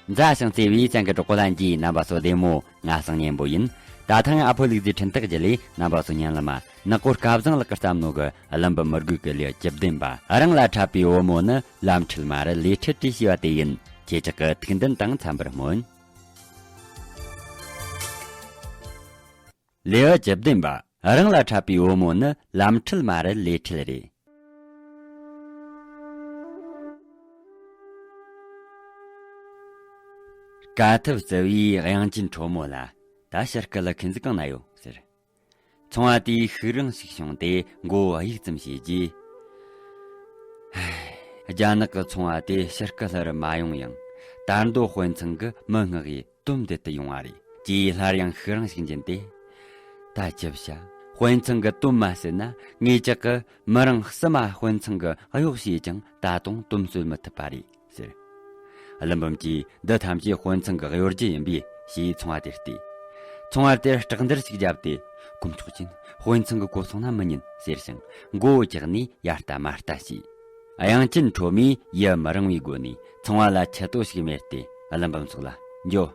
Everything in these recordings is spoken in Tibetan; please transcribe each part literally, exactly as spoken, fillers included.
མཛའ་ཞིང་བརྩེ་བའི་བཙན་གྱི་གྲོགས་པོ་ལྷན་རྒྱས། རྣམ་པ་ཚོ་བདེ་མོ། ང་སང་ཉན་པོ་ཡིན། ད་ཐེངས་ཨ་ཕོ་ལུག་རྫིའི་འཕྲིན་ཐག་བརྒྱུད་ལས་རྣམ་པ་ཚོ་སྙན་ལམ་མ་ནག་པོ་སྐལ་བཟང་ལགས་ཀྱིས་བརྩམས་ནོ་གི་ཀླུ་འབུམ་མི་རྒོད་ཀྱི་ལེའུ་བཅུ་བདུན་པ། རང་ལ་འཕྲད་པའི་བུ་མོ་ནི་ལམ་ཁྲིད་མ་རེད་ལས་ཁྲིད་བྲིས་ཞེས་པ་དེ་ཡིན། ཁྱེད་ཅག་གི་ཐུགས་འདུན་དང་འཚམ་པར་སྨོན། ལེའུ་བཅུ་བདུན་པ། རང་ལ་འཕྲད་པའི་བུ་མོ་ནི་ལམ་ཁྲིད་མ་རེད་ལས་ཁྲིད་རེད། དཀའ་ཐུབ་རྩི་བའི་དབྱངས་ཅན་ཁྲོ་མོ་ལ། ད་ཕྱིར་སྐད་ལ་ཁན་ཟིག་གང་ན་ཡོད་ཟེར། ཚོང་བ་དེས་ཤུགས་རིང་ཞིག་བྱུང་སྟེ་མགོ་བོ་གཡུག་ཙམ་བྱས་རྗེས། རྒྱ་ནག་གི་ཚོང་བ་དེ་ཕྱིར་སྐད་སླར་མ་ཡོང་ཡང་། དར་མདོ་དཔོན་ཚང་གི་མི་མངགས་ཡིས་དོན་འདི་ལྟར་ཡོང་བ་རེད། ཅེས་སླར་ཡང་ཤུགས་རིང་ཞིག་འབྱིན་ཏེ། ད་ཅི་བྱ། དཔོན་ཚང་གི་དོན་མ་སེལ་ན། ངེད་ཅག་གི་མི་རང་གསུམ་མ་དཔོན་ཚང་གི་གཡོག་བྱས་ཀྱང་ད་དུང་དོན་སེལ་མི་ཐུབ་པ་རེད་ཟེར། ཀླུ་འབུམ་གྱིས་འདི་ཐམས་ཅད་དཔོན་ཚང་གི་གཡོ་སྒྱུ་ཡིན་པས་ཞེས་ཚོང་བ་དེར་བལྟས། ཚོང་བ་དེར་སྐྲག་འདར་ཞིག་བརྒྱབ་སྟེ། དཀོན་མཆོག་ཅན། དཔོན་ཚང་གི་གོ་སོང་ན་མི་ཉན་ཟེར་ཞིང་མགོ་བོ་བཀྱགས་ནས་ཡར་ལྟ་མར་ལྟ་བྱས། དབྱངས་ཅན་ཁྲོ་མོས་ཡིད་མི་རངས་པའི་སྒོ་ནས་ཚོང་བ་ལ་ཆད་ལྟོ་ཞིག་སྨྲས་ཏེ། ཀླུ་འབུམ་སོགས་ལ། འགྱོ།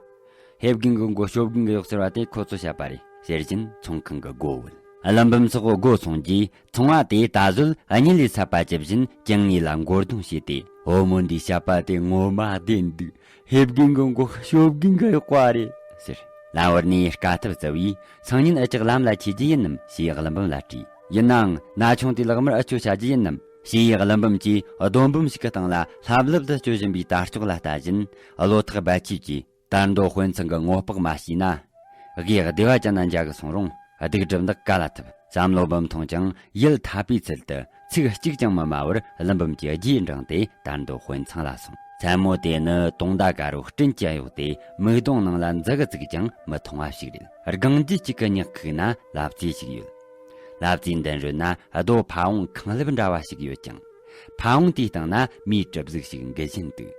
ཧེབ་རྒན་གི་མགོ་ཤོབ་རྒན་གི་གཡོག་ཟེར་བ་དེ་ཁོ་ཚོས་བཤད་པ་རེད་ཟེར་བཞིན་ཚོང་ཁང་གི་སྒོ་བུད། ཀླུ་འབུམ་སོགས་སྒོ་སོང་རྗེས་ཚོང་བ་དེས་ད་གཟོད་གཉིད་ལས་སད་པ་ཇི་བཞིན་གྱང་ངོས་ལ་མགོ་རྡུང་བྱས་ཏེ། བུ་མོ་འདིས་བཤད་པ་དེ་ངོ་མ་བདེན་འདུག་ཧེབ་རྒན་གི་མགོ་ཤོབ་རྒན་གི་གཡོག་པ་རེད་ཟེར། ལམ་བར་ནས་དཀའ་ཐུབ་རྩི་བས་སང་ཉིན་འུ་ཅག་ལམ་ལ་ཆས་རྒྱུ་ཡིན་ནམ་ཞེས་ཀླུ་འབུམ་ལ་དྲིས། ཡིན་ནའང་ན་ཆུང་དེ་ལག་དམར་འུ་ཆོས་བྱ་རྒྱུ་ཡིན་ནམ་ཞེས་ཀླུ་འབུམ་གྱིས་རྡོ་འབུམ་ཞིག་གི་སྟེང་ལ་ལྷབ་ལྷུབ་ཏུ་སྐྱོད་བཞིན་པའི་དར་ལྕོག་ལ་ལྟ་བཞིན། བློ་ཐག་རྦད་ཆོད་ཀྱིས། དར་མདོ་དཔོན་ཚང་གི་ངོ་དཔག་མ་བྱས་ན། དགེ་སྡེ་བ་ཅན་ན་འཇའ་གི་སོང་རུང་། སྡིག་སྒྲིབ་འདག་ག་ལ་ཐུབ་བསམ་བློ་འབུམ་ཐོང་ཀྱང་ཡིད་ཐ་པའི་ཚུལ་དུ་ཚིག་གཅིག་ཀྱང་མི་སྨྲ་བར་ཀླུ་འབུམ་གྱི་རྗེས་འབྲངས་ཏེ་དར་མདོ་དཔོན་ཚང་ལ་སོང་། མཚན་མོ་དེ་ནི་དུང་ཟླ་དཀར་པོ་སྤྲིན་གྱིས་གཡོགས་ཏེ་མིག་མདུང་ནང་ལ་འཛུལ་གི་བཙུགས་ཀྱང་མི་མཐོང་བ་ཞིག་རེད། སྒང་རྒྱུད་གཅིག་གི་ཉག་ཁུག་ན་ལབ་རྩེ་ཞིག་ཡོད། ལབ་རྩེའི་མདུན་རོལ་ན་རྡོ་ཕ་བོང་ཁེངས་ལེབ་འདྲ་བ་ཞིག་ཡོད་ཀྱང་། ཕ་བོང་དེའི་སྟེང་ན་མིའི་གྲི་གཟུགས་ཤིག་འགུལ་བཞིན་འདུག་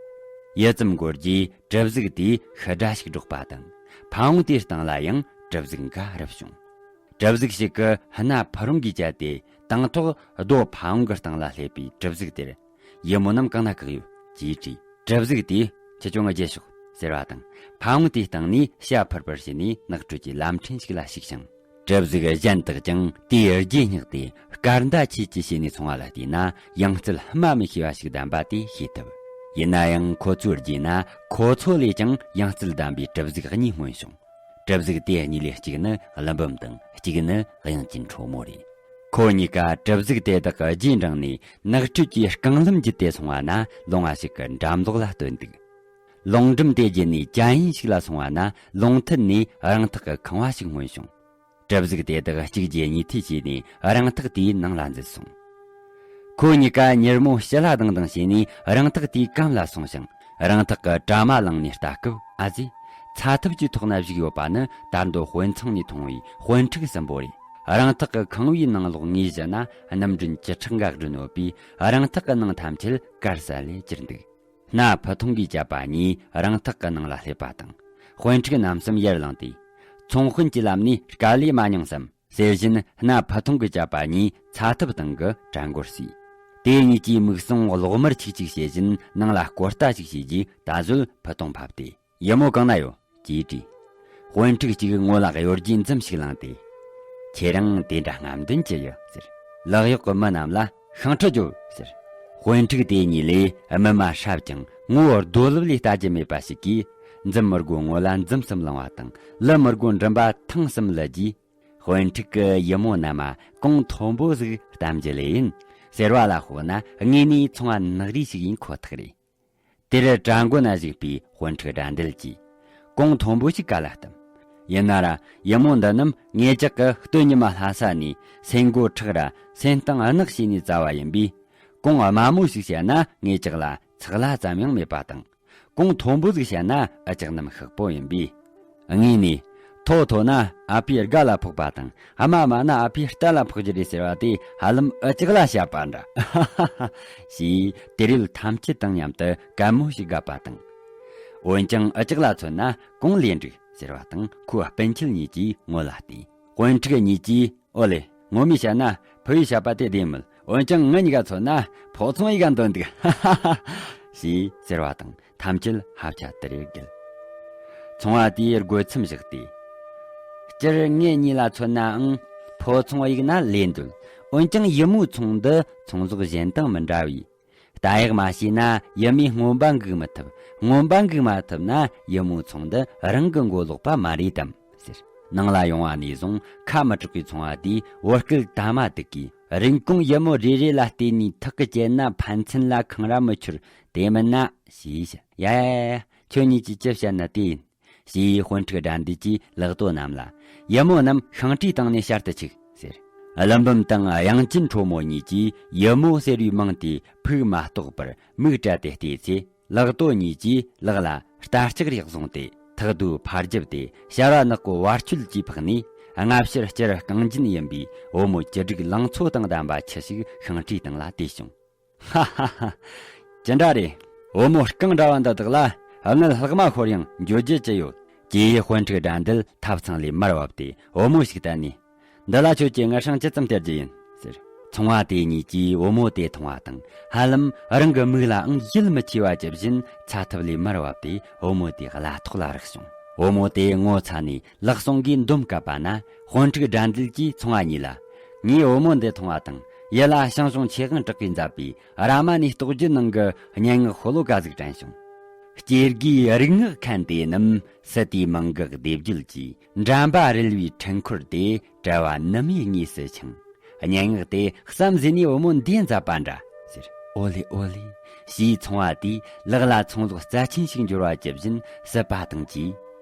ཡུད་ཙམ་འགོར་རྗེས་གྲི་གཟུགས་དེས་ཤི་སྒྲ་ཞིག་སྒྲོག་པ་དང་། ཕ་བོང་དེའི་སྟེང་ལ་ཡང་གྲི་གཟུགས་འགའ་རུབ་བྱུང་། གྲི་གཟུགས་ཤིག་གིས་སྣ་ཕུ་རུང་གིས་བཅད་དེ་དང་ཐོག་རྡོ་ཕ་བོང་གི་སྟེང་ལ་སླེབས་པའི་གྲི་གཟུགས་དེར། ཡུ་མོ་རྣམས་གང་ན་བཀག་ཡོད་ཅེས་དྲིས། གྲི་གཟུགས་དེས་ཁྱེད་ཆོ་ང་རྒྱལ་ཤོག་ཟེར་བ་དང་། ཕ་བོང་དེའི་སྟེང་ནས་བྱ་འཕུར་འཕུར་བྱས་ནས་ནགས་ཁྲོད་ཀྱི་ལམ་ཕྲན་ཞིག་ལ་ཞུགས་ཤིང་། གྲི་གཟུགས་གཞན་དག་ཀྱང་དེའི་རྗེས་བསྙེགས་ཏེ་སྐར་མདའ་ཆས་ཀྱི་བྱས་ནས་སོང་བ་ལ་བལྟས་ན་ཡང་རྩལ་སྨྲ་མི་ཤེས་པ་ཞིག་ལྡན་པ་དེ་ཤེས་ཐུབ། ཡིན་ན་ཡང་ཁོ་ཚོའི་རྗེས་ན་ཁོ་ཚོ་ལས་ཀྱང་ཡང་རྩལ་ལྡན་པའི་གྲི་གཟུགས་གཉིས་སྔོན་བྱུང་། གྲི་གཟུགས་དེ་གཉིས་ལས་གཅིག་ནི་ཀླུ་འབུམ་དང་གཅིག་ནི་དབྱངས་ཅན་ཁྲོ་མོ་རེད། ཁོ་གཉིས་ཀ་གྲི་གཟུགས་དེ་དག་གི་རྗེས་འབྲངས་ནས་ནགས་ཁྲོད་ཀྱི་རྐང་ལམ་བརྒྱུད་དེ་སོང་བ་ན་ལུང་བ་ཞིག་གི་འགྲམ་ལོགས་ལ་སྟོན་འདུག་ལུང་འགྲམ་དེ་བརྒྱུད་ནས་གྱ་ཡན་ཞིག་ལ་སོང་བ་ན་ལུང་མཐིལ་ནས་རང་ཐག་གི་ཁང་བ་ཞིག་མངོན་བྱུང་། གྲི་གཟུགས་དེ་དག་གཅིག་རྗེས་གཉིས་མཐུད་བྱས་ནས་རང་ཐག་དེའི་ནང་ལ་འཛུལ་སོང་། ཁོ་གཉིས་ཀ་མྱུར་མོ་ཕྱི་ལ་ལྡང་ལྡང་བྱས་ནས་རང་ཐག་དེའི་གམ་ལ་སོང་ཞིང་རང་ཐག་གི་དྲ་མ་བླངས་ནས་ལྟ་སྐབས། ཨ་ཙི། ཚ་ཐབ་ཀྱི་ཐོག་ན་བཞུགས་ཡོད་པ་ནི་དར་མདོ་དཔོན་ཚང་ནས་མཐོང་བའི་དཔོན་ཕྲུག་གསུམ་པོ་རེད། རང་ཐག་གི་ཁང་བའི་ནང་ལོགས་ངོས་བཞི་ན་སྣུམ་སྒྲོན་བཅུ་ཕྲག་འགའ་བསྒྲོན་ཡོད་པས་རང་ཐག་གི་ནང་ཐམས་ཅད་དཀར་གསལ་ལེ་གྱུར་འདུག་སྣ་ཕུ་ཐུང་གིས་བཅད་པ་གཉིས་རང་ཐག་གི་ནང་ལ་སླེབས་པ་དང་། དཔོན་ཕྲུག་རྣམ་གསུམ་ཡར་ལངས་ཏེ། ཚོང་དཔོན་གྱི་ལམ་ནས་དཀའ་ལས་མ་མྱངས་སམ་ཟེར་བཞིན་སྣ་ཕུ་ཐུང་གིས་བཅད་པ་གཉིས་ཚ་ཐབ་སྟེང་གི་གྲལ་མགོར་བསྲིས། དེ་གཉིས་ཀྱིས་མིག་ཟུང་གློག་དམར་ཆིག་ཆིག་བྱེད་བཞིན་ནང་ལ་སྐོར་ལྟ་ཞིག་བྱས་རྗེས་ད་གཟོད་ཕུ་ཐུང་ཕབ་སྟེ། ཡུ་མོ་གང་ན་ཡོད་ཅེས་དྲིས། དཔོན་ཕྲུག་གཅིག་ངོ་ལ་གཡོ་སྒྱུའི་འཛུམ་ཞིག་བླངས་ཏེ། ཁྱེད་རང་དེ་འདྲ་རྔམ་སྟོན་ཅི་ཡོད་ཟེར། ལག་གཡོག་གི་མི་རྣམས་ལ་ཤིང་ཁྲི་རྒྱོབ་ཟེར། དཔོན་ཕྲུག་དེ་གཉིས་ལས་སྨིན་མ་སྲབ་ཀྱང་ངོ་བོ་རྡོ་ལུབ་ལས་ལྟ་རྒྱུ་མེད་པ་ཞིག་གིས། འཛུམ་མི་དགོས་ངོ་ལ་འཛུམ་གསུམ་བླངས་པ་དང་། ལུ་མི་དགོས་མགྲིན་པ་ཐང་གསུམ་བླུད་རྗེས། དཔོན་ཕྲུག་གི་ཡུ་མོ་རྣམས་གོང་མཐོན་པོ་ཟིག་གཏམ་རྒྱུ་ལས་ཡིན་ཟེར་བ་ལ་དཔག་ན་དངོས་གནས་ཚོང་བ་ནག་རིས་ཤིག་ཡིན་ཁོ་ཐག་རེད། དེར་གྲལ་མགོ་ན་བཞུགས་པའི་དཔོན་ཕྲུག་དགྲ་འདུལ་གྱིས། གོང་མཐོན་པོ་ཞིག་ག་ལ་གཏམ། ཡིན་ན་ར་ཡུ་མོ་འདི་རྣམས་ངེད་ཅག་གི་སྟོད་ཉི་མ་ལྷ་ས་ནས་སེན་མགོ་ཁྲག་ར་སེན་གཏིང་གནག་བྱས་ནས་བཙའ་བ་ཡིན་པས། གོང་དམའ་མོ་ཞིག་བཤད་ན་ངེད་ཅག་ལ་ཚགས་ལ་ཙམ་ཡང་མེད་པ་དང་། གོང་མཐོན་པོ་ཟིག་བཤད་ན་ཨ་ཅག་རྣམས་ཤག་པོ་ཡིན་པས། དངོས་ནས། མཐོ་མཐོ་ན་ཨ་ཕའི་སྒ་ལ་ཕོག་པ་དང་། དམའ་དམའ་ན་ཨ་ཕའི་རྟ་ལ་ཕོག་རྒྱུ་རེད་ཟེར་བ་དེ་ཧ་ལམ་ཨ་ཅག་ལ་བཤད་པ་འདྲ། ཞེས་དེ་རིལ་ཐམས་ཅད་དང་མཉམ་དུ་གད་མོ་ཞིག་བགད་པ་དང་། འོན་ཀྱང་ཨ་ཅག་ལ་མཚོན་ན་གོང་ལས་འགྲིག་ཟེར་བ་དང་ཁོའི་སྤུན་མཆེད་གཉིས་ཀྱིས་ངོ་ལ་བལྟས། དཔོན་ཕྲུག་གཉིས་ཀྱིས། ཨོ་ལེ། ངོ་མས་བཤད་ན་ཕུ་བོས་བཤད་པ་དེ་བདེན་མོད། འོན་ཀྱང་ང་གཉིས་ཀ་མཚོན་ན་ཕོ་ཚང་ཡི་ག་འདོན་འདུག་ཧ་ཧ་ཧ། ཞེས་ཟེར་བ་དང་ཐམས་ཅད་ཧབ་ཆ་དེ་རེ་བརྒལ། ཚོང་བ་དེས་རྒོལ་མཚམས་བཞག་སྟེ། སྤྱིར་ངེད་གཉིས་ལ་མཚོན་ནའང་ཕོ་ཚོང་གཡུག་ན་ལས་འདོད། འོན་ཀྱང་ཡུ་མོའི་ཚོང་འདི་ཚོང་ཟོག་གཞན་དང་མི་འདྲ་བས། ལྟ་ཡག་མ་བྱས་ན་ཡུ་མོས་རྔོན་པ་འགུག་མི་ཐུབ། རྔོན་པ་འགུག་མ་ཐུབ་ན་ཡུ་མོའི་ཚོང་འདི་རང་གི་མགོ་ལོག་པ་མ་རེད་དམ་ཟེར། ནང་ལ་ཡོང་བ་ནས་བཟུང་ཁ་མི་གྲག་པའི་ཚོང་བ་དེས་བོད་སྐད་དག་མ་དག་གིས། རིན་གོང་ཡུ་མོ་རེ་རེ་ལ་བལྟས་ནས་ཐག་གིས་བཅད་ན་ཕན་ཚུན་ལ་འཁང་ར་མི་འཆོར། དེ་མིན་ན་ཞེས་བཤད། ཡ་ཡ་ཡ་ཡ། ཁྱོད་གཉིས་ཀྱིས་ཅི་བཤད་ན་དེ་ཡིན། ཞེས་དཔོན་ཕྲུག་དགྲ་འདུལ་གྱིས་ལག་རྡོ་བསྣམས་ལ། ཡུ་མོ་རྣམས་ཤིང་ཁྲིའི་སྟེང་ནས་ཤར་དུ་ཆུག་ཟེར། ཀླུ་འབུམ་དང་དབྱངས་ཅན་ཁྲོ་མོ་གཉིས་ཀྱིས་ཡུ་མོ་ཟེར་བའི་མིང་དེ་ཕུགས་མ་རྟོགས་པར་མིག་བྲལ་ཏེ་བལྟས་ཚེ། ལག་རྡོ་གཉིས་ཀྱིས་ལག་ལ་རྟ་ལྕག་རེག་བཟུང་སྟེ། ཐག་རྡོའི་ཕར་རྒྱབ་དེ་ཞལ་བ་ནག་པོ་བར་ཆོད་ཀྱིས་འཕགས་ནས། སྔ་ཕྱིར་སྤྱིར་རྐང་རྗེན་ཡིན་པའི་བུ་མོ་བཅུ་དྲུག་ལང་ཚོ་དང་ལྡན་པ་ཁྱུ་ཞིག་ཤིང་ཁྲིའི་སྟེང་ལ་དེད་བྱུང་། ཧ་ཧ་ཧ། ཅི་འདྲ་རེད། བུ་མོ་རྐང་འདྲ་བ་འདི་དག་ལ་དངུལ་ལྷག་མ་ཤོར་ཡང་འགྱོད་རྒྱུ་ཅི་ཡོད། ཀྱེ་ཧུ། དཔོན་ཕྲུག་དགྲ་འདུལ་ཐབ་ཚང་ལས་མར་བབས་ཏེ་བུ་མོ་ཞིག་བསྟན་ནས། འདི་ལ་ཁྱོད་ཀྱིས་དངུལ་སྲང་ཇི་ཙམ་སྟེར་རྒྱུ་ཡིན་ཟེར། ཚོང་བ་དེ་གཉིས་ཀྱིས་བུ་མོ་དེ་མཐོང་བ་དང་། ཧ་ལམ་རང་གི་མིག་ལའང་ཡིད་མི་ཆེས་པ་ཇི་བཞིན་ཚ་ཐབ་ལས་མར་བབས་ཏེ་བུ་མོ་དེའི་བརླ་ཐོག་ལ་རེག་བྱུང་། བུ་མོ་དེ་ངོ་ཚ་ནས་ལག་ཟུང་གིས་འདོམ་བཀབ་པ་ན། དཔོན་ཕྲུག་དགྲ་འདུལ་གྱིས་ཚོང་བ་གཉིས་ལ། ངས་བུ་མོ་འདི་མཐོང་བ་དང་། ཡུལ་ལ་ཞང་ཞུང་ཆོས་དབང་གྲགས་པས་མཛད་པའི་རཱ་མ་ཎའི་རྟོགས་བརྗོད་ནང་གི་སྙན་ངག་ཤོ་ལོ་ཀ་ཟིག་དྲན་བྱུང་། སྐྱེ་རྒུའི་རིག་སྔགས་མཁན་དེ་རྣམས། སྲིད་དེའི་མང་གི་སྡེ་བརྒྱད་ཀྱིས། འགྲན་པ་རིལ་བའི་འཕྲུལ་འཁོར་དེ། བྲལ་བ་ནུ་མའི་ངོས་སུ་འཆིང་། སྙན་ངག་དེ་བསམ་གཟས་ནས་བུ་མོ་འདིས་མཛད་པ་འདྲ་ཟེར། ཨོ་ལེ་ཨོ་ལེ། ཞེས་ཚོང་བ་དེས་ལག་ལ་ཚོང་ཟོག་རྩ་ཆེན་ཞིག་འབྱོར་བ་ཇི་བཞིན་སྲིད་པ་དང་བཅས།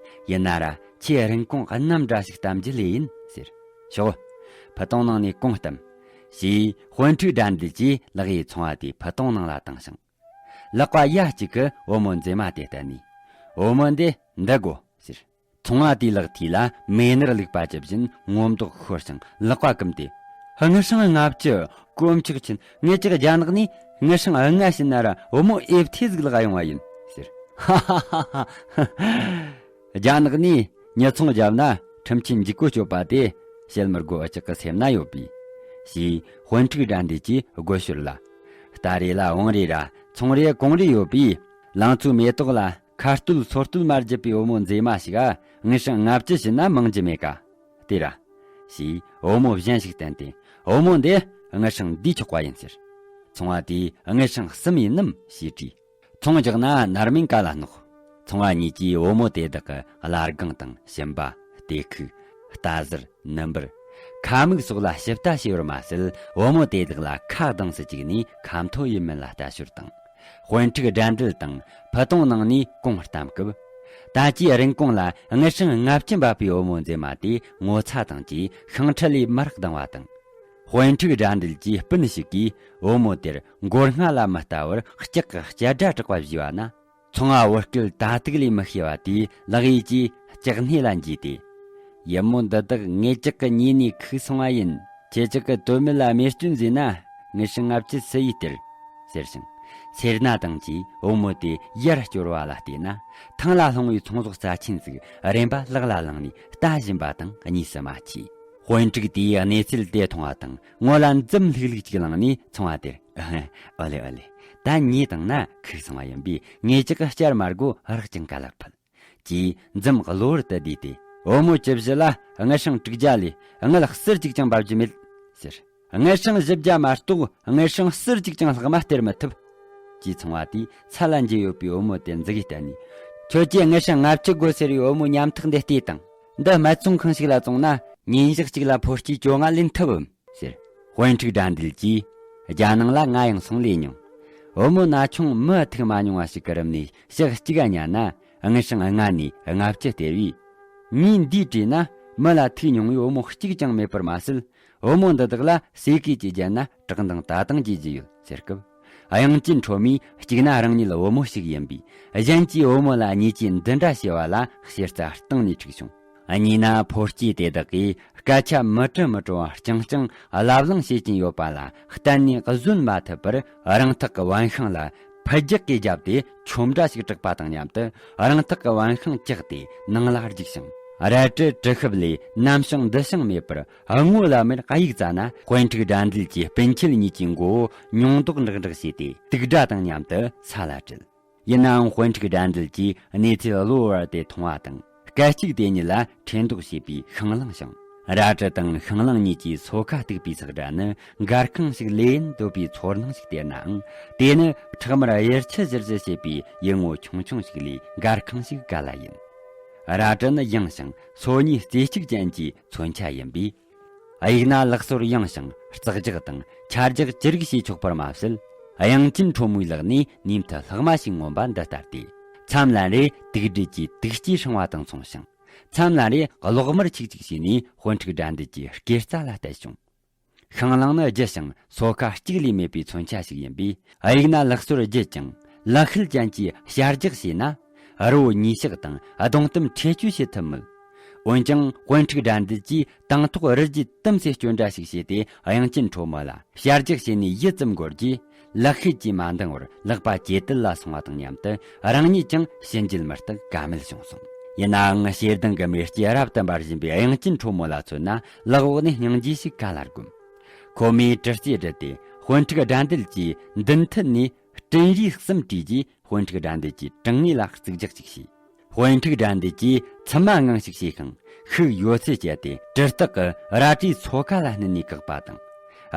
ཡིན་ན་ར་ཁྱེད་རིན་གོང་གནམ་འདྲ་ཞིག་གཏམ་རྒྱུ་ལས་ཡིན་ཟེར། ཤོག། ཕུ་ཏོང་ནང་ནས་གོང་གཏམ། ཞེས་དཔོན་ཕྲུག་དགྲ་འདུལ་གྱིས་ལག་གཡས་ཚོང་བ་དེའི་ཕུ་ཏོང་ནང་ལ་བཏིང་ཞིང་། ལག་པ་ཡ་གཅིག་གིས་བུ་མོ་མཛེས་མ་དེ་བསྟན་ནས། བུ་མོ་འདི་འདི་དགོས་ཟེར། ཚོང་བ་དེའི་ལག་མཐིལ་ལ་མེ་ནར་བླུགས་པ་ཇི་བཞིན་ངོ་མདོག་ཤོར་ཞིང་ལག་པ་བསྐུམས་ཏེ། དངུལ་སྲང་ལྔ་བཅུ། དཀོན་མཆོག་མཁྱེན། ངེད་ཅག་རྒྱ་ནག་ནས་དངུལ་སྲང་ལྔ་བྱིན་ན་ར་བུ་མོ་ཨེབ་ཐེ་ཟིག་ལག་ཡོང་བ་ཡིན་ཟེར། ཧ་ཧ་ཧ་ཧ། རྒྱ་ནག་ནས་ཉི་ཚོང་བརྒྱབ་ན་ཁྲིམས་ཆད་འཇིགས་སྐུལ་གཅོད་པ་དེ་བཤད་མི་དགོས། ཨ་ཅག་གི་སེམས་ན་ཡོད་པས། ཞེས་དཔོན་ཕྲུག་དགྲ་འདུལ་གྱིས་སྒོ་ཤོར་ལ། རྟ་རེད་ལ་བང་རེད་ར་ཚོང་རེད་གོང་རེད་ཡོད་པས། ལང་ཚོའི་མེ་ཏོག་ལ་ཁ་སྟོད་སོར་སྟོད་མ་བརྒྱབ་པའི་བུ་མོ་མཛེས་མ་ཞིག་ཨ། དངུལ་སྲང་ལྔ་བཅུ་བྱིན་ན་མང་རྒྱུ་མེད་ཀ། དེ་ར། ཞེས་བུ་མོ་གཞན་ཞིག་བསྟན་ཏེ། བུ་མོ་འདི་དངུལ་སྲང་འདིས་ཆོག་པ་ཡིན་ཟེར། ཚོང་བ་དེས་དངུལ་སྲང་གསུམ་ཡིན་ནམ་ཞེས་དྲིས། ཚོང་རྒྱག་ན་ནར་མིན་ཀ་ལ་སྣོག། ཚོང་བ་གཉིས་ཀྱིས་བུ་མོ་དེ་དག་གི་བརླ་སྒང་དང་ཞིམ་པ། ལྟེ་ཁུག། རྟ་ཟུར། ནུ་འབུར། ཁ་མིག་སོགས་ལ་ཞིབ་ལྟ་བྱས་པར་མ་ཟད། བུ་མོ་དེ་དག་ལ་ཁ་གདངས་སུ་བཅུག་ནས་ཁ་མཐོ་ཡིན་མིན་ལ་ལྟ་ཞོར་དང་། དཔོན་ཕྲུག་དགྲ་འདུལ་དང་ཕུ་ཏོང་ནང་ནས་གོང་གཏམ་སྐབས། ད་ཅིའི་རིན་གོང་ལ་དངུལ་སྲང་ལྔ་བཅུ་འབབ་པའི་བུ་མོ་མཛེས་མ་དེ་ངོ་ཚ་དང་བཅས་ཤིང་ཁྲི་ལས་མར་ལྡང་བ་དང་། དཔོན་ཕྲུག་དགྲ་འདུལ་གྱི་སྤུན་ཞིག་གིས་བུ་མོ་དེར་མགོ་རྔ་ལ་མི་ལྟ་བར་ལྕག་གི་སྐྱ་སྒྲ་གྲགས་པ་བཞུས་པ་ན། ཚོང་བ་བུ་སྐད་ད་ཐུག་ལས་མི་ཤེས་པ་དེས་ལག་ཡིས་ཀྱིས་ལྕགས་སྣེ་ལ་འཇུས་ཏེ། ཡུ་མོ་འདི་དག་ངེད་ཅག་གི་ཉེ་ནས་ཁུག་སོང་བ་ཡིན། ཁྱེད་ཅག་གི་དོན་མེད་ལ་རྨས་སྐྱོན་བཟོས་ན་དངུལ་སྲང་ལྔ་བཅུ་སུ་ཡིས་སྟེར། ཟེར་ཞིང་། སེར་སྣ་དང་བཅས་བུ་མོ་དེ་ཡར་སྐྱོར་བ་ལ་བལྟས་ན། ཐང་ལ་ལྷུང་བའི་ཚོང་ཟོག་རྩ་ཆེན་ཟིག་རེམ་པ་ལག་ལ་བླངས་ནས་ལྟ་བཞིན་པ་དང་གཉིས་སུ་མ་མཆིས། དཔོན་ཕྲུག་དེས་གནས་ཚུལ་དེ་མཐོང་བ་དང་ངོ་ལ་འཛུམ་ལྷུག་ལྷུག་ཅིག་བླངས་ནས་ཚོང་བ་དེར། ཨོ་ལེ་ཨོ་ལེ། ད་ཉེས་བཏང་ན་ཁུག་སོང་བ་ཡིན་པས་ངེད་ཅག་གི་བསྐྱར་མ་དགོས་རག་ཅིང་ག་ལ་ཕུད། ཅེས་འཛུམ་གློ་བུར་དུ་བསྡུས་ཏེ། བུ་མོ་ཇི་བཞི་ལ་དངུལ་སྲང་དྲུག་བརྒྱ་ལས་དངུལ་གསེར་གཅིག་ཀྱང་འབབ་རྒྱུ་མེད། ཟེར། དངུལ་སྲང་བཞི་བརྒྱ་མ་གཏོགས་དངུལ་སྲང་གསེར་གཅིག་ཀྱང་ལྷག་མ་སྟེར་མི་ཐུབ། ཅེས་ཚོང་བ་དེས་ཚ་ལ་འཇུས་ཡོད་པའི་བུ་མོ་དེ་མཛུ་གུས་བསྟན་ནས། ཁྱོད་ཀྱིས་དངུལ་སྲང་ལྔ་བཅུ་དགོས་ཟེར་བའི་བུ་མོའི་ཉམ་ཐག་འདི་ལྟོས་དང་། འདི་སྨད་འཚོང་ཁང་ཞིག་ལ་བཙོངས་ན་ཉིན་ཞག་གཅིག་ལ་ཕོ་སྐྱེས་བཅོ་ལྔ་ལེན་ཐུབ་བམ། ཟེར། དཔོན་ཕྲུག་དགྲ་འདུལ་གྱིས། རྒྱ་ནང་ལ་ང་ཡང་སོང་ལས་མྱོང་། བུ་མོ་ན་ཆུང་མི་ཐུག་མ་མྱོང་བ་ཞིག་གི་རུམ་ནས་ཞག་གཅིག་ག་ཉལ་ན་དངུལ་སྲང་ལྔ་ནས་ལྔ་བཅུ་སྟེར་བས། ངས་འདིའི་གྲས་ན་མི་ལ་ཐུག་མྱོང་བའི་བུ་མོ་གཅིག་ཀྱང་མེད་པར་མ་ཟད། བུ་མོ་འདི་དག་ལ་ཟས་གོས་ཀྱིས་བརྒྱན་ན་བཀྲག་མདངས་ད་དུང་རྒྱས་ཀྱི་ཡོད་ཟེར་སྐབས། དབྱངས་ཅན་ཁྲོ་མོས་གཅིག་ན་རང་ཉིད་བུ་མོ་ཞིག་ཡིན་པས། གཞན་གྱིས་བུ་མོ་ལ་ཉེས་ཆད་འདི་འདྲ་བྱས་པ་ལ་ཞེ་སྡང་གཏིང་ནས་འཁྲུགས་བྱུང་། གཉིས་ན་ཕོ་སྐྱེས་དེ་དག་གིས་སྐད་ཆ་མི་དྲི་མི་དྲོ་བ་རྐྱང་རྐྱང་ལབ་གླེང་བྱེད་ཀྱིན་ཡོད་པ་ལ་གཏན་ནས་བཟོད་མ་ཐུབ་པར། རང་ཐག་གི་བན་ཤིང་ལ་ཕུ་རྒྱག་གིས་བརྒྱབ་སྟེ་ཁྱོ་འདྲ་ཞིག་སྲེག་པ་དང་མཉམ་དུ། རང་ཐག་གི་བན་ཤིང་བཅག་སྟེ་ནང་ལ་རྒྱུགས་ཤིང་ རལ་གྲི་གྲི་ཤུབས་ལས་ནམ་བྱུང་འདི་བྱུང་མེད་པར་སྔོ་ལ་མེར་གཡུག་བཙལ་ན། དཔོན་ཕྲུག་དགྲ་འདུལ་གྱིས་སྤུན་མཆེད་གཉིས་ཀྱི་མགོ་བོ་མྱོང་རྡོག་འདྲག་འདྲག་བྱས་ཏེ། དུག་སྒྲ་དང་མཉམ་དུ་ས་ལ་དྲིལ། ཡིན་ནའང་དཔོན་ཕྲུག་དགྲ་འདུལ་གྱིས་གནས་ཚུལ་གློ་བུར་དེ་མཐོང་བ་དང་། སྐད་ཅིག་དེ་ཉིད་ལ་ཁྲེལ་འདོགས་བྱས་པའི་ཤིང་གླང་བྱུང་། རལ་གྲི་དང་ཤིང་གླང་གཉིས་ཀྱིས་སོ་ཁ་གཏུགས་པའི་ཚག་སྒྲ་ནི་འགར་ཁང་ཞིག་ལས་ཡིན་འདོད་པའི་ཚོར་སྣང་ཞིག་སྟེར་ནའང་། དེ་ནི་ཁྲག་དམར་གཡེར་ཆུ་བཞུར་བཞུར་བྱེད་པའི་ཡུལ་ངོ་ཆུང་ཆུང་ཞིག་ལས་འགར་ཁང་ཞིག་ག་ལ་ཡིན། རལ་གྲི་ནི་ཡངས་ཤིང་སོ་གཉིས་རྩེ་གཅིག་ཅན་གྱི་མཚོན་ཆ་ཡིན་པས། གཡུག་ན་ལག་སོར་ཡངས་ཤིང་ལྕགས་རྒྱག་དང་ཆ་རྒྱག་ཅི་རིགས་བྱས་ཆོག་པར་མ་ཟད། དབྱངས་ཅན་ཁྲོ་མོའི་ལག་ནས་ནུས་མཐུ་ལྷག་མ་ཞིག་མངོན་པ་འདི་ལྟ་སྟེ། མཚམས་ལ་རེ་དུག་སྦྲུལ་གྱི་དུག་སྐྱེས་ཧྲེང་བ་དང་མཚུངས་ཤིང་། མཚམས་ལ་རེ་གློག་དམར་ཆིག་ཆིག་བྱས་ནས་དཔོན་ཕྲུག་དགྲ་འདུལ་གྱི་སྐེ་རྩ་ལ་གཏད་བྱུང་། ཤིང་གླང་ནི་རྒྱུ་ཞིང་སོ་ཁ་གཅིག་ལས་མེད་པའི་མཚོན་ཆ་ཞིག་ཡིན་པས། གཡུག་ན་ལག་སོར་རྒྱུ་ཅིང་ལག་ཤེད་ཅན་གྱིས་བྱ་རྒྱག་བྱས་ན། རི་བོ་ཉིས་ཤག་དང་གདོང་གཏམ་ཁྲེལ་གཅོད་བྱེད་ཐུབ་མོད། འོན་ཀྱང་དཔོན་ཕྲུག་དགྲ་འདུལ་གྱིས་དང་ཐོག་རི་རྒྱུད་དམ་སེ་སྐྱོན་འདྲ་ཞིག་བྱས་ཏེ། དབྱངས་ཅན་ཁྲོ་མོ་ལ་བྱ་རྒྱག་བྱས་ནས་ཡིད་ཙམ་འགོར་རྗེས། ལག་ཤེད་ཀྱིས་མ་འདང་བར་ལག་པ་ཇེ་དལ་ལ་སོང་བ་དང་མཉམ་དུ། རང་ཉིད་ཀྱང་ཕྱི་འགྱེལ་མི་རྟག་ཀ་མེད་བྱུང་སོང་། ཡིན་ནའང་ཞེ་སྡང་གི་མེ་ལྕེ་རབ་ཏུ་འབར་བཞིན་པའི་དབྱངས་ཅན་ཁྲོ་མོ་ལ་མཚོན་ན། ལག་འོག་ནས་སྙིང་རྗེ་ཞིག་ག་ལ་སྒོམ། ཁོ་མོས་གྲི་རྩེ་བསྒྲིལ་ཏེ་དཔོན་ཕྲུག་དགྲ་འདུལ་གྱི་མདུན་མཐིལ་ནས་སྤྲིན་རིས་གསུམ་བྲིས་རྗེས། དཔོན་ཕྲུག་དགྲ་འདུལ་གྱི་གྲང་ངར་ལ་གཙུག་རྒྱག་ཅིག་བྱས། དཔོན་ཕྲུག་དགྲ་འདུལ་གྱིས་མཆི་མ་ངང་ཞིག་བྱས་ཤིང་ཤུགས་ཡོད་ཚད་བསྐྱེད་དེ། གྲི་སྟག་གི་རལ་གྲིའི་སོ་ཁ་ལ་བསྣུན་ནས་བཀག་པ་དང་།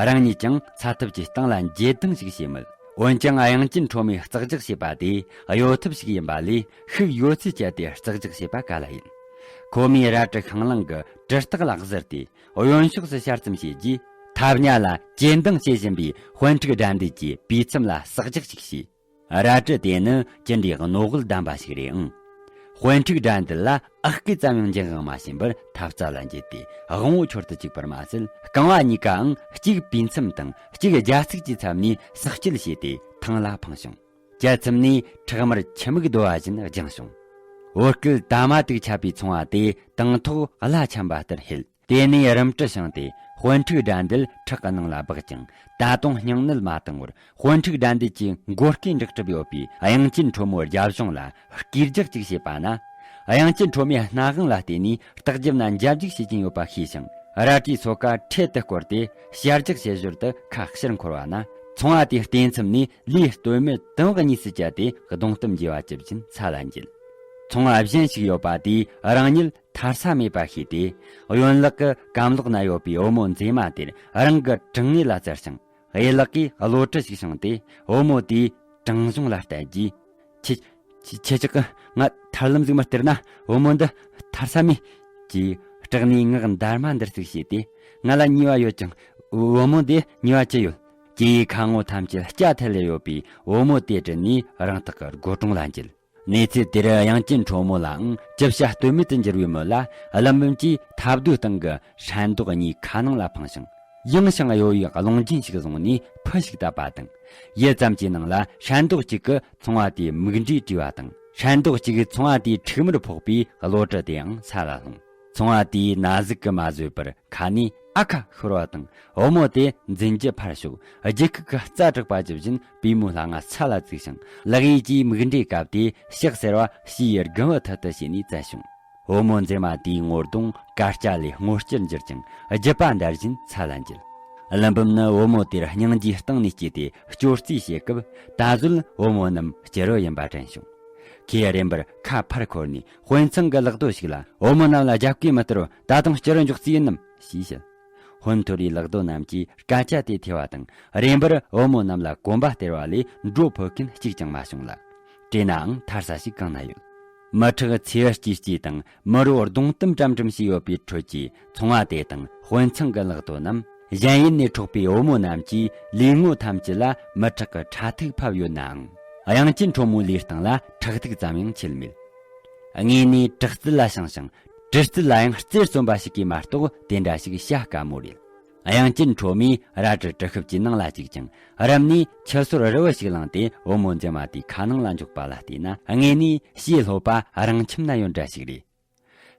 རང་ཉིད་ཀྱང་ཚ་ཐབས་ཀྱིས་སྟེང་ལ་འགྱེལ་ལྡང་ཞིག་བྱས་མོད། འོན་ཀྱང་དབྱངས་ཅན་ཁྲོ་མོས་གཙུག་རྒྱག་བྱས་པ་དེ་གཡོ་ཐབས་ཤིག་ཡིན་པ་ལས། ཤུགས་ཡོད་ཚད་བསྐྱེད་དེ་གཙུག་རྒྱག་བྱས་པ་ག་ལ་ཡིན། ཁོ་མོས་རལ་གྲི་ཤིང་གླང་གི་གྲི་སྟག་ལ་གཟིར་ཏེ། གཡོན་ཕྱོགས་སུ་ཤར་ཙམ་བྱས་རྗེས། ཐབ་ཉ་ལ་ཇེ་འདང་བྱེད་བཞིན་པའི་དཔོན་ཕྲུག་དགྲ་འདུལ་གྱི་པུས་མཚམས་ལ་ཟག་རྒྱག་ཅིག་བྱས། རལ་གྲི་དེ་ནི་ཅི་འདྲའི་རྣོ་ངར་ལྡན་པ་ཞིག་རེད་ཨང་། དཔོན་ཕྲུག་དགྲ་འདུལ་ལ་ཨག་སྐད་ཙམ་ཡང་འབྱིན་དབང་མ་བྱིན་པར་ཐབ་རྩ་ལ་འགྱེལ་ཏེ། དབང་བོ་འཆོར་དུ་བཅུག་པར་མ་ཟད། རྐང་བ་གཉིས་ཀའང་གཅིག་པུས་མཚམས་དང་གཅིག་རྒྱ་ཚིགས་ཀྱི་མཚམས་ནས་ཟག་བཅད་བྱས་ཏེ་ཐང་ལ་འཕངས་བྱུང་། རྒྱལ་མཚམས་ནས་ཁྲག་དམར་ཆུ་མིག་རྡོལ་བ་བཞིན་བརྒྱངས་བྱུང་། འོད་སྐུད་དར་མ་དུག་ཁྱབ་པའི་ཚོང་བ་དེ་དང་ཐོག་གླ་ཆམ་པ་ལྟར་ཧེད། དེ་ནས་རུམ་གྲུ་བྱིངས་ཏེ། དཔོན་ཕྲུག་དགྲ་འདུལ་ཁྲག་གི་ནང་ལ་སྦགས་ཀྱང་། ད་དུང་སྙིང་ནད་མ་དྭངས་བར། དཔོན་ཕྲུག་དགྲ་འདུལ་གྱི་མགོ་སྐེ་འདྲེག་གྲབས་ཡོད་པའི་དབྱངས་ཅན་ཁྲོ་མོའི་རྒྱབ་ལྗོངས་ལ་སྐེ་རྒྱག་ཅིག་བྱས་པ་ན། དབྱངས་ཅན་ཁྲོ་མོའི་སྣ་དབང་ལ་བརྟེན་ནས་ལྟག་རྒྱབ་ན་འཇབ་རྒྱུག་བྱེད་ཀྱིན་ཡོད་པ་ཤེས་ཤིང་། རལ་གྲིའི་སོ་ཁ་འཕྲེད་དུ་བསྐོར་ཏེ། བྱ་རྒྱག་བྱེད་ཞོར་དུ་ཁ་ཕྱིར་འཁོར་བ་ན། ཚོང་བ་དེའི་སྟེང་མཚམས་ནས་ལུས་སྟོད་སྨད་དང་པོ་གཉིས་སུ་བཅད་དེ། གདོང་གཏམ་འགྱེལ་བ་ཇི་བཞིན་ས་ལ་འགྱེལ། ཚོང་བ་གཞན་ཞིག་ཡོད་པ་དེས་རང་ཉིད་ཐར་ས་མེད་པ་ཤེས་ཏེ། གཡོན་ལག་གི་རྐང་ལག་ན་ཡོད་པའི་བུ་མོ་མཛེས་མ་དེར་རང་གི་གྲང་ངར་ལ་བཙིར་ཞིང་། གཡས་ལག་གིས་གློ་གྲི་ཞིག་བྱིངས་ཏེ། བུ་མོ་དེའི་བྲང་གཞུང་ལ་གཏད་རྗེས། ཁྱེད་ཁྱེད་ཁྱེད་ཅག་གིས་ང་ཐར་ལམ་ཟིག་མི་སྟེར་ན། བུ་མོ་འདི་ཐར་ས་མེད། ཅེས་སྐྲག་ནས་ངག་འདར་མ་འདར་ཟིག་བྱས་ཏེ། ང་ལ་ཉེས་པ་ཡོད་ཀྱང་། བུ་མོ་འདི་ཉེས་པ་ཅི་ཡོད། ཅེས་ཁ་ངོ་ཐམས་ཅད་སྐྱ་ཐལ་ལེ་ཡོད་པའི་བུ་མོ་དེ་དྲིལ་ནས་རང་ཐག་གི་སྒོ་དྲུང་ལ་འགྱེལ། གནས་ཚུལ་དེར་དབྱངས་ཅན་ཁྲོ་མོ་ལའང་ཅི་བྱ་གཏོལ་མེད་དུ་འགྱུར་བའི་མོད་ལ། ཀླུ་འབུམ་གྱིས་ཐབ་རྡོའི་སྟེང་གི་ཧྲན་རྡོག་གཉིས་ཁ་ནང་ལ་འཕངས་ཤིང་། ཡངས་ཤིང་གཡོ་བའི་རླུང་རྒྱུན་ཞིག་བཟུང་ནས་ཕུ་ཞིག་བཏབ་པ་དང་། ཡུད་ཙམ་གྱི་ནང་ལ་ཧྲན་རྡོག་གཅིག་གིས་ཚོང་བ་དེའི་མིག་འབྲས་བྲུས་པ་དང་། ཧྲན་རྡོག་གཅིག་གིས་ཚོང་བ་དེའི་མཁྲིག་མར་ཕོག་པས་གློ་གྲི་དེའང་ས་ལ་ལྷུང་། ཚོང་བ་དེས་ན་ཟུག་གིས་མ་བཟོད་པར་ཁ་ནས་ཨ་ཁ་ཤོར་བ་དང་། བུ་མོ་དེ་འཛིན་རྒྱུ་ཕར་ཞོག་རྒྱུག་ཁུག་གི་རྩྭ་དྲེག་པ་ཇི་བཞིན་པུས་མོའི་ལྷ་ང་ས་ལ་བཙུགས་ཤིང་། ལག་གཡས་ཀྱིས་མིག་འབྲས་བཀབ་སྟེ་ཕྱག་སེར་བ་ཕྱིའི་དགུན་འབུ་ཐུར་དུ་བྱས་ནས་བཙལ་བྱུང་། བུ་མོ་མཛེས་མ་དེའི་ངོ་གདོང་དཀར་སྐྱ་ལས་སྔོ་སྐྱར་འགྱུར་ཅིང་རྒྱུད་པ་འདར་བཞིན་ས་ལ་འགྱེལ། ཀླུ་འབུམ་ནི་བུ་མོ་དེར་སྙིང་རྗེའི་གཏིང་ནས་སྐྱེས་ཏེ་སྐྱོར་རྩིས་བྱེད་སྐབས། ད་གཟོད་བུ་མོ་རྣམས་སྐྱུ་རུ་ཡིན་པ་དྲན་བྱུང་། ཁོས་རེམ་པར་ཁ་ཕར་འཁོར་ནས་དཔོན་ཚང་གི་ལག་རྡོ་ཞིག་ལ། བུ་མོ་རྣམས་ལ་རྒྱབ་གོས་མི་སྟེར་རོ། ད་དུང་སྐྱུ་རུ་འཇོག་རྩིས་ཡིན་ནམ། ཞེས་བཤད། ཧོན་ཐོར་རིའི་ལག་རྡོ་རྣམས་ཀྱིས་སྐད་ཆ་དེ་ཐོས་པ་དང་། རེམ་པར་བུ་མོ་རྣམས་ལ་གོམ་པ་སྟེར་བ་ལས་འགྲོ་ཕོད་མཁན་གཅིག་ཀྱང་མ་བྱུང་ལ། བྲོས་ནའང་ཐར་ས་ཞིག་གང་ན་ཡོད། མི་ཁྲག་ཚོས་སྐྱེས་སྐྱེས་དང་། མི་རོ་གདོང་གཏུམ་ཀྲམ་ཀྲམ་ཞིག་ཡོད་པའི་ཁྲོད་ཀྱི་ཚོང་བ་དེ་དང་དཔོན་ཚང་གི་ལག་རྡོ་རྣམས། གཞན་ཡུལ་ནས་འཕྲོག་པའི་བུ་མོ་རྣམས་ཀྱིས་ལུས་ངོ་ཐམས་ཅད་ལ་མི་ཁྲག་གི་ཁྲག་ཐིགས་ཕབ་ཡོད་ནའང་། དབྱངས་ཅན་ཁྲོ་མོའི་ལུས་སྟེང་ལ་ཁྲག་ཐིགས་ཙམ་ཡང་ཆད་མེད། དངོས་ནས་དྲག་རྩལ་ལ་བྱང་ཞིང་། གྲི་རྩལ་ལ་ཡང་རྩེར་སོན་པ་ཞིག་གིས་མ་གཏོགས་དེ་འདྲ་ཞིག་བྱ་དཀའ་མོ་རེད། དབྱངས་ཅན་ཁྲོ་མོས་རལ་གྲི་གྲི་ཤུབས་ཀྱི་ནང་ལ་བཅུག་ཅིང་། རབ་ནས་ཁྱི་སོར་རི་བོ་ཞིག་བླངས་ཏེ་བུ་མོ་མཛེས་མ་དེའི་ཁ་ནང་ལ་འཇོག་པ་ལ་བལྟས་ན། དངོས་ནས་ཞེ་ལྷོད་པ་རང་ཁྱིམ་ན་ཡོད་འདྲ་ཞིག་རེད།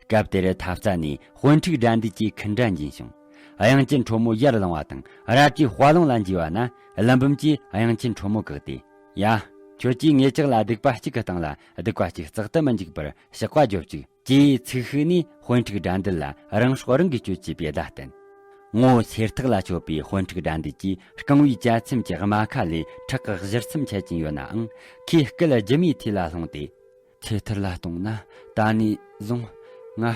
སྐབས་དེར་ཐབ་རྩ་ནས་དཔོན་ཕྲུག་དགྲ་འདུལ་གྱི་འཁུན་སྒྲ་འབྱིན་བྱུང་། དབྱངས་ཅན་ཁྲོ་མོ་ཡར་ལངས་པ་དང་རལ་གྲིའི་དཔའ་ལུང་ལ་འཇུས་པ་ན། ཀླུ་འབུམ་གྱིས་དབྱངས་ཅན་ཁྲོ་མོ་བཀག་སྟེ། ཡ། ཁྱོད་ཀྱིས་ངེད་ཅག་ལ་སྡིག་པ་གཅིག་གི་སྟེང་ལ་སྡིག་པ་གཅིག་བརྩེགས་དུ་མི་འཇུག་པར་གཤགས་པ་རྒྱོབ་ཅིག་ཅེས་ཚིག་ཤིག་ནས་དཔོན་ཕྲུག་དགྲ་འདུལ་ལ་རང་སྲོག་རང་གིས་གཅོད་ཅེས་པའི་བརྡ་བསྟན། ངོ་བོ་སེར་ཐག་ལ་ཆོད་པའི་དཔོན་ཕྲུག་དགྲ་འདུལ་གྱིས་རྐང་བའི་གྱ་ཚོམ་གྱི་རྨ་ཁ་ལས་ཁྲག་གི་གཞུར་ཚོམ་ཆད་ཀྱིན་ཡོད་ནའང་། ཁོས་སྐད་ལྗིད་མོའི་ཐོས་ལ་ལྷུང་སྟེ། ཚེ་ཐར་ལ་གཏོང་ན་ད་ནས་བཟུང་ང་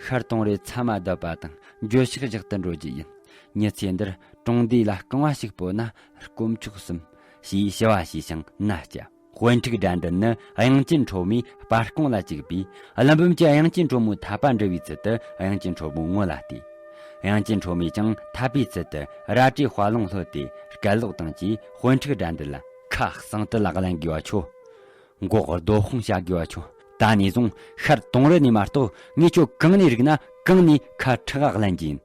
ཤར་དུང་རི་མཚམས་མ་བསྡད་པ་དང་འགྱོད་བཤགས་བཞག་ཏུ་འགྲོ་རྒྱུ་ཡིན། ཉི་ཚེ་འདིར་གྲོང་སྡེ་ལ་རྐང་བ་ཞིག་སྤོ་ན་དཀོན་མཆོག་གསུམ། ཞེས་ཞུ་བ་ཞུས་ཤིང་མནའ་བསྐྱལ། དཔོན་ཕྲུག་དགྲ་འདུལ་ནི་དབྱངས་ཅན་ཁྲོ་མོའི་སྤར་རྐང་ལ་བཅུག་པས། ཀླུ་འབུམ་གྱིས་དབྱངས་ཅན་ཁྲོ་མོའི་འཐད་པ་འདྲི་བའི་ཚུལ་དུ་དབྱངས་ཅན་ཁྲོ་མོའི་ངོ་ལ་བལྟས། དབྱངས་ཅན་ཁྲོ་མོས་ཀྱང་འཐད་པའི་ཚུལ་དུ་རལ་གྲིའི་དཔའ་རླུང་ལྷོད་དེ་སྐད་ལོག་བཏང་རྗེས། དཔོན་ཕྲུག་དགྲ་འདུལ་ལ་ཁ་གསང་དུ་ལག་ལེན་དགོས་པ་ཆོ། མགོ་རྡོ་ཧོང་བྱ་དགོས་པ་ཆོ། ད་ནས་བཟུང་ཤར་དུང་རི་ནས་མ་གཏོགས་ངས་ཁྱོད་གང་ནས་རིག་ན་གང་ནས་ཁ་ཁྲག་ག་ལེན་གྱི་ཡིན།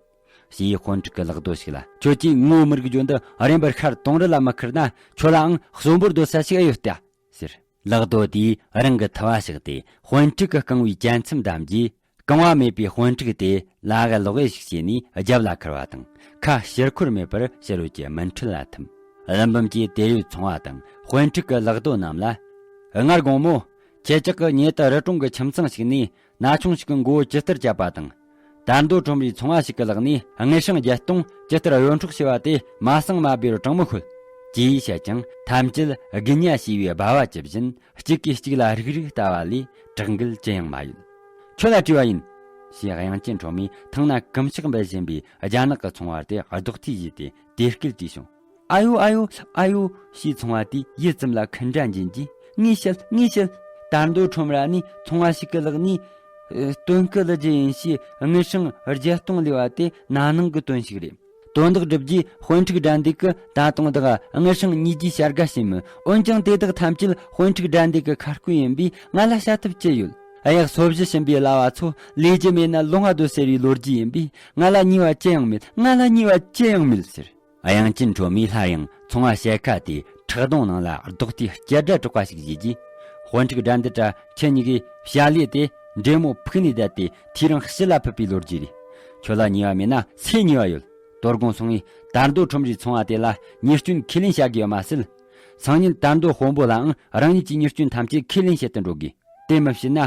ཞེས་དཔོན་ཕྲུག་གི་ལག་རྡོ་ཞིག་ལ། ཁྱོད་ཀྱིས་ངོ་མི་རིག་རྒྱུ་འདི་རིམ་པར་ཤར་དུང་རི་ལ་མི་ཁུར་ན། ཁྱོད་ལའང་གསོན་པོར་སྡོད་ས་ཞིག་ཨེ་ཡོད་ལྟ། ཟེར། ལག་རྡོ་དེས་རང་གི་ཐུ་བ་བཤགས་ཏེ་དཔོན་ཕྲུག་གི་རྐང་བའི་གྱ་ཚོམ་བསྡམས་རྗེས། རྐང་བ་མེད་པའི་དཔོན་ཕྲུག་དེ་ལག་ལོག་ཡེ་ཞིག་བྱས་ནས་རྒྱབ་ལ་ཁུར་བ་དང་། ཁ་ཕྱིར་འཁོར་མེད་པར་ཕྱི་རོལ་གྱི་མུན་ཁྲོད་ལ་ཐིམ། ཀླུ་འབུམ་གྱིས་དེར་ཡོད་ཚོང་བ་དང་དཔོན་ཕྲུག་གི་ལག་རྡོ་རྣམས་ལ། སྔར་དགོང་མོ། ཁྱེད་ཅག་གི་ཉེ་དུ་རི་གྲོང་གི་ཁྱིམ་ཚང་ཞིག་ནས་ན་ཆུང་ཞིག་གི་མགོ་བོ་ཇི་ལྟར་བཅད་པ་དང་། དར་མདོ་ཁྲོམ་རའི་ཚོང་བ་ཞིག་གི་ལག་ནས་དངུལ་སྲང་བརྒྱད་སྟོང་ཇི་ལྟར་གཡོ་འཕྲོག་བྱས་པ་དེ་མ་གསང་མ་སྦས་པར་དྲང་མོ་ཤོད། ཅེས་བཤད་ཀྱང་ཐམས་ཅད་དགུ་ཉ་ཞེས་པའི་སྦ་བ་ཇི་བཞིན་གཅིག་གིས་གཅིག་ལ་རིག་རིག་ལྟ་བ་ལས་དྲག་འགུལ་ཅི་ཡང་མ་ཡོད། ཁྱོད་ལ་དྲིས་པ་ཡིན། ཞེས་དབྱངས་ཅན་ཁྲོ་མོས་ཐང་ན་གུམ་ཤག་འབུད་བཞིན་པའི་རྒྱ་ནག་གི་ཚོང་བ་དེ་རྡོག་ཐིག་བཞེས་ཏེ་དེ་སྐད་དྲིས་བྱུང་། ཨ་ཡོ་ཨ་ཡོ་ཨ་ཡོ། ཞེས་ཚོང་བ་དེས་ཡིད་ཙམ་ལ་འཁུན་སྒྲ་འབྱིན་གྱིས། ངས་བཤད། ངས་བཤད། དར་མདོ་ཁྲོམ་ར་ནས་ཚོང་བ་ཞིག་གི་ལག་ནས་ཨ་སྟོན་སྐུ་ལུ་རྒྱུ་ཡིན་ཞེས་དངུལ་སྲང་བརྒྱད་སྟོང་ལས་པ་དེ་ན་ནིང་གི་དོན་ཞིག་རེད། དོན་དག་སྒྲུབ་རྗེས་དཔོན་ཕྲུག་དགྲ་འདུལ་གྱིས་ད་དུང་བདག་དངུལ་སྲང་ཉིས་བརྒྱའི་བྱ་དགའ་བྱིན་མོད། འོན་ཀྱང་དེ་དག་ཐམས་ཅད་དཔོན་ཕྲུག་དགྲ་འདུལ་གྱི་ཁ་བསྐུལ་ཡིན་པས་ང་ལ་བྱ་ཐབས་ཅི་ཡོད། གཡག་འཚོ་བཞིན་པའི་གླ་བ་ཚོ་ལས་རྒྱུ་མེད་ན་ལོང་བ་སྡོད་ཟེར་བའི་ལོ་རྒྱུས་ཡིན་པས་ང་ལ་ཉེས་པ་ཅི་ཡང་མེད། ང་ལ་ཉེས་པ་ཅི་ཡང་མེད་ཟེར། དབྱངས་ཅན་ཁྲོ་མོས་སླར་ཡང་ཚོང་བ་ཞལ་ཁ་དེའི་ཁྲག་རྡུང་ནང་ལ་རྡོག་ཐིག་སྐྱ་སྒྲ་སྒྲོག་པ་ཞིག་བཞེས་རྗེས། དཔོན་ཕྲུག་དགྲ་འདུལ་དྲ་ཁྱེད་གཉིས་ཀས་བྱ་ལས་དེ་འདྲེ་མོ་ཕུག་ནས་བསྡད་དེ་ཐོ་རངས་ཕྱི་ལ་ཕུད་པའི་ལོ་རྒྱུས་རེད། ཁྱོད་ལ་ཉེས་པ་མེད་ན་སུས་ཉེས་པ་ཡོད། དོ་དགོང་སོང་ངས་དར་མདོ་ཁྲོམ་རའི་ཚོང་བ་དེ་ལ་ཉེས་སྐྱོན་ཁས་ལེན་བྱ་དགོས་པ་མ་ཟད། སང་ཉིན་དར་མདོ་དཔོན་པོ་ལའང་རང་ཉིད་ཀྱི་ཉེས་སྐྱོན་ཐམས་ཅད་ཁས་ལེན་བྱེད་དུ་འགྲོ་དགོས། དེ་མི་བྱེད་ན་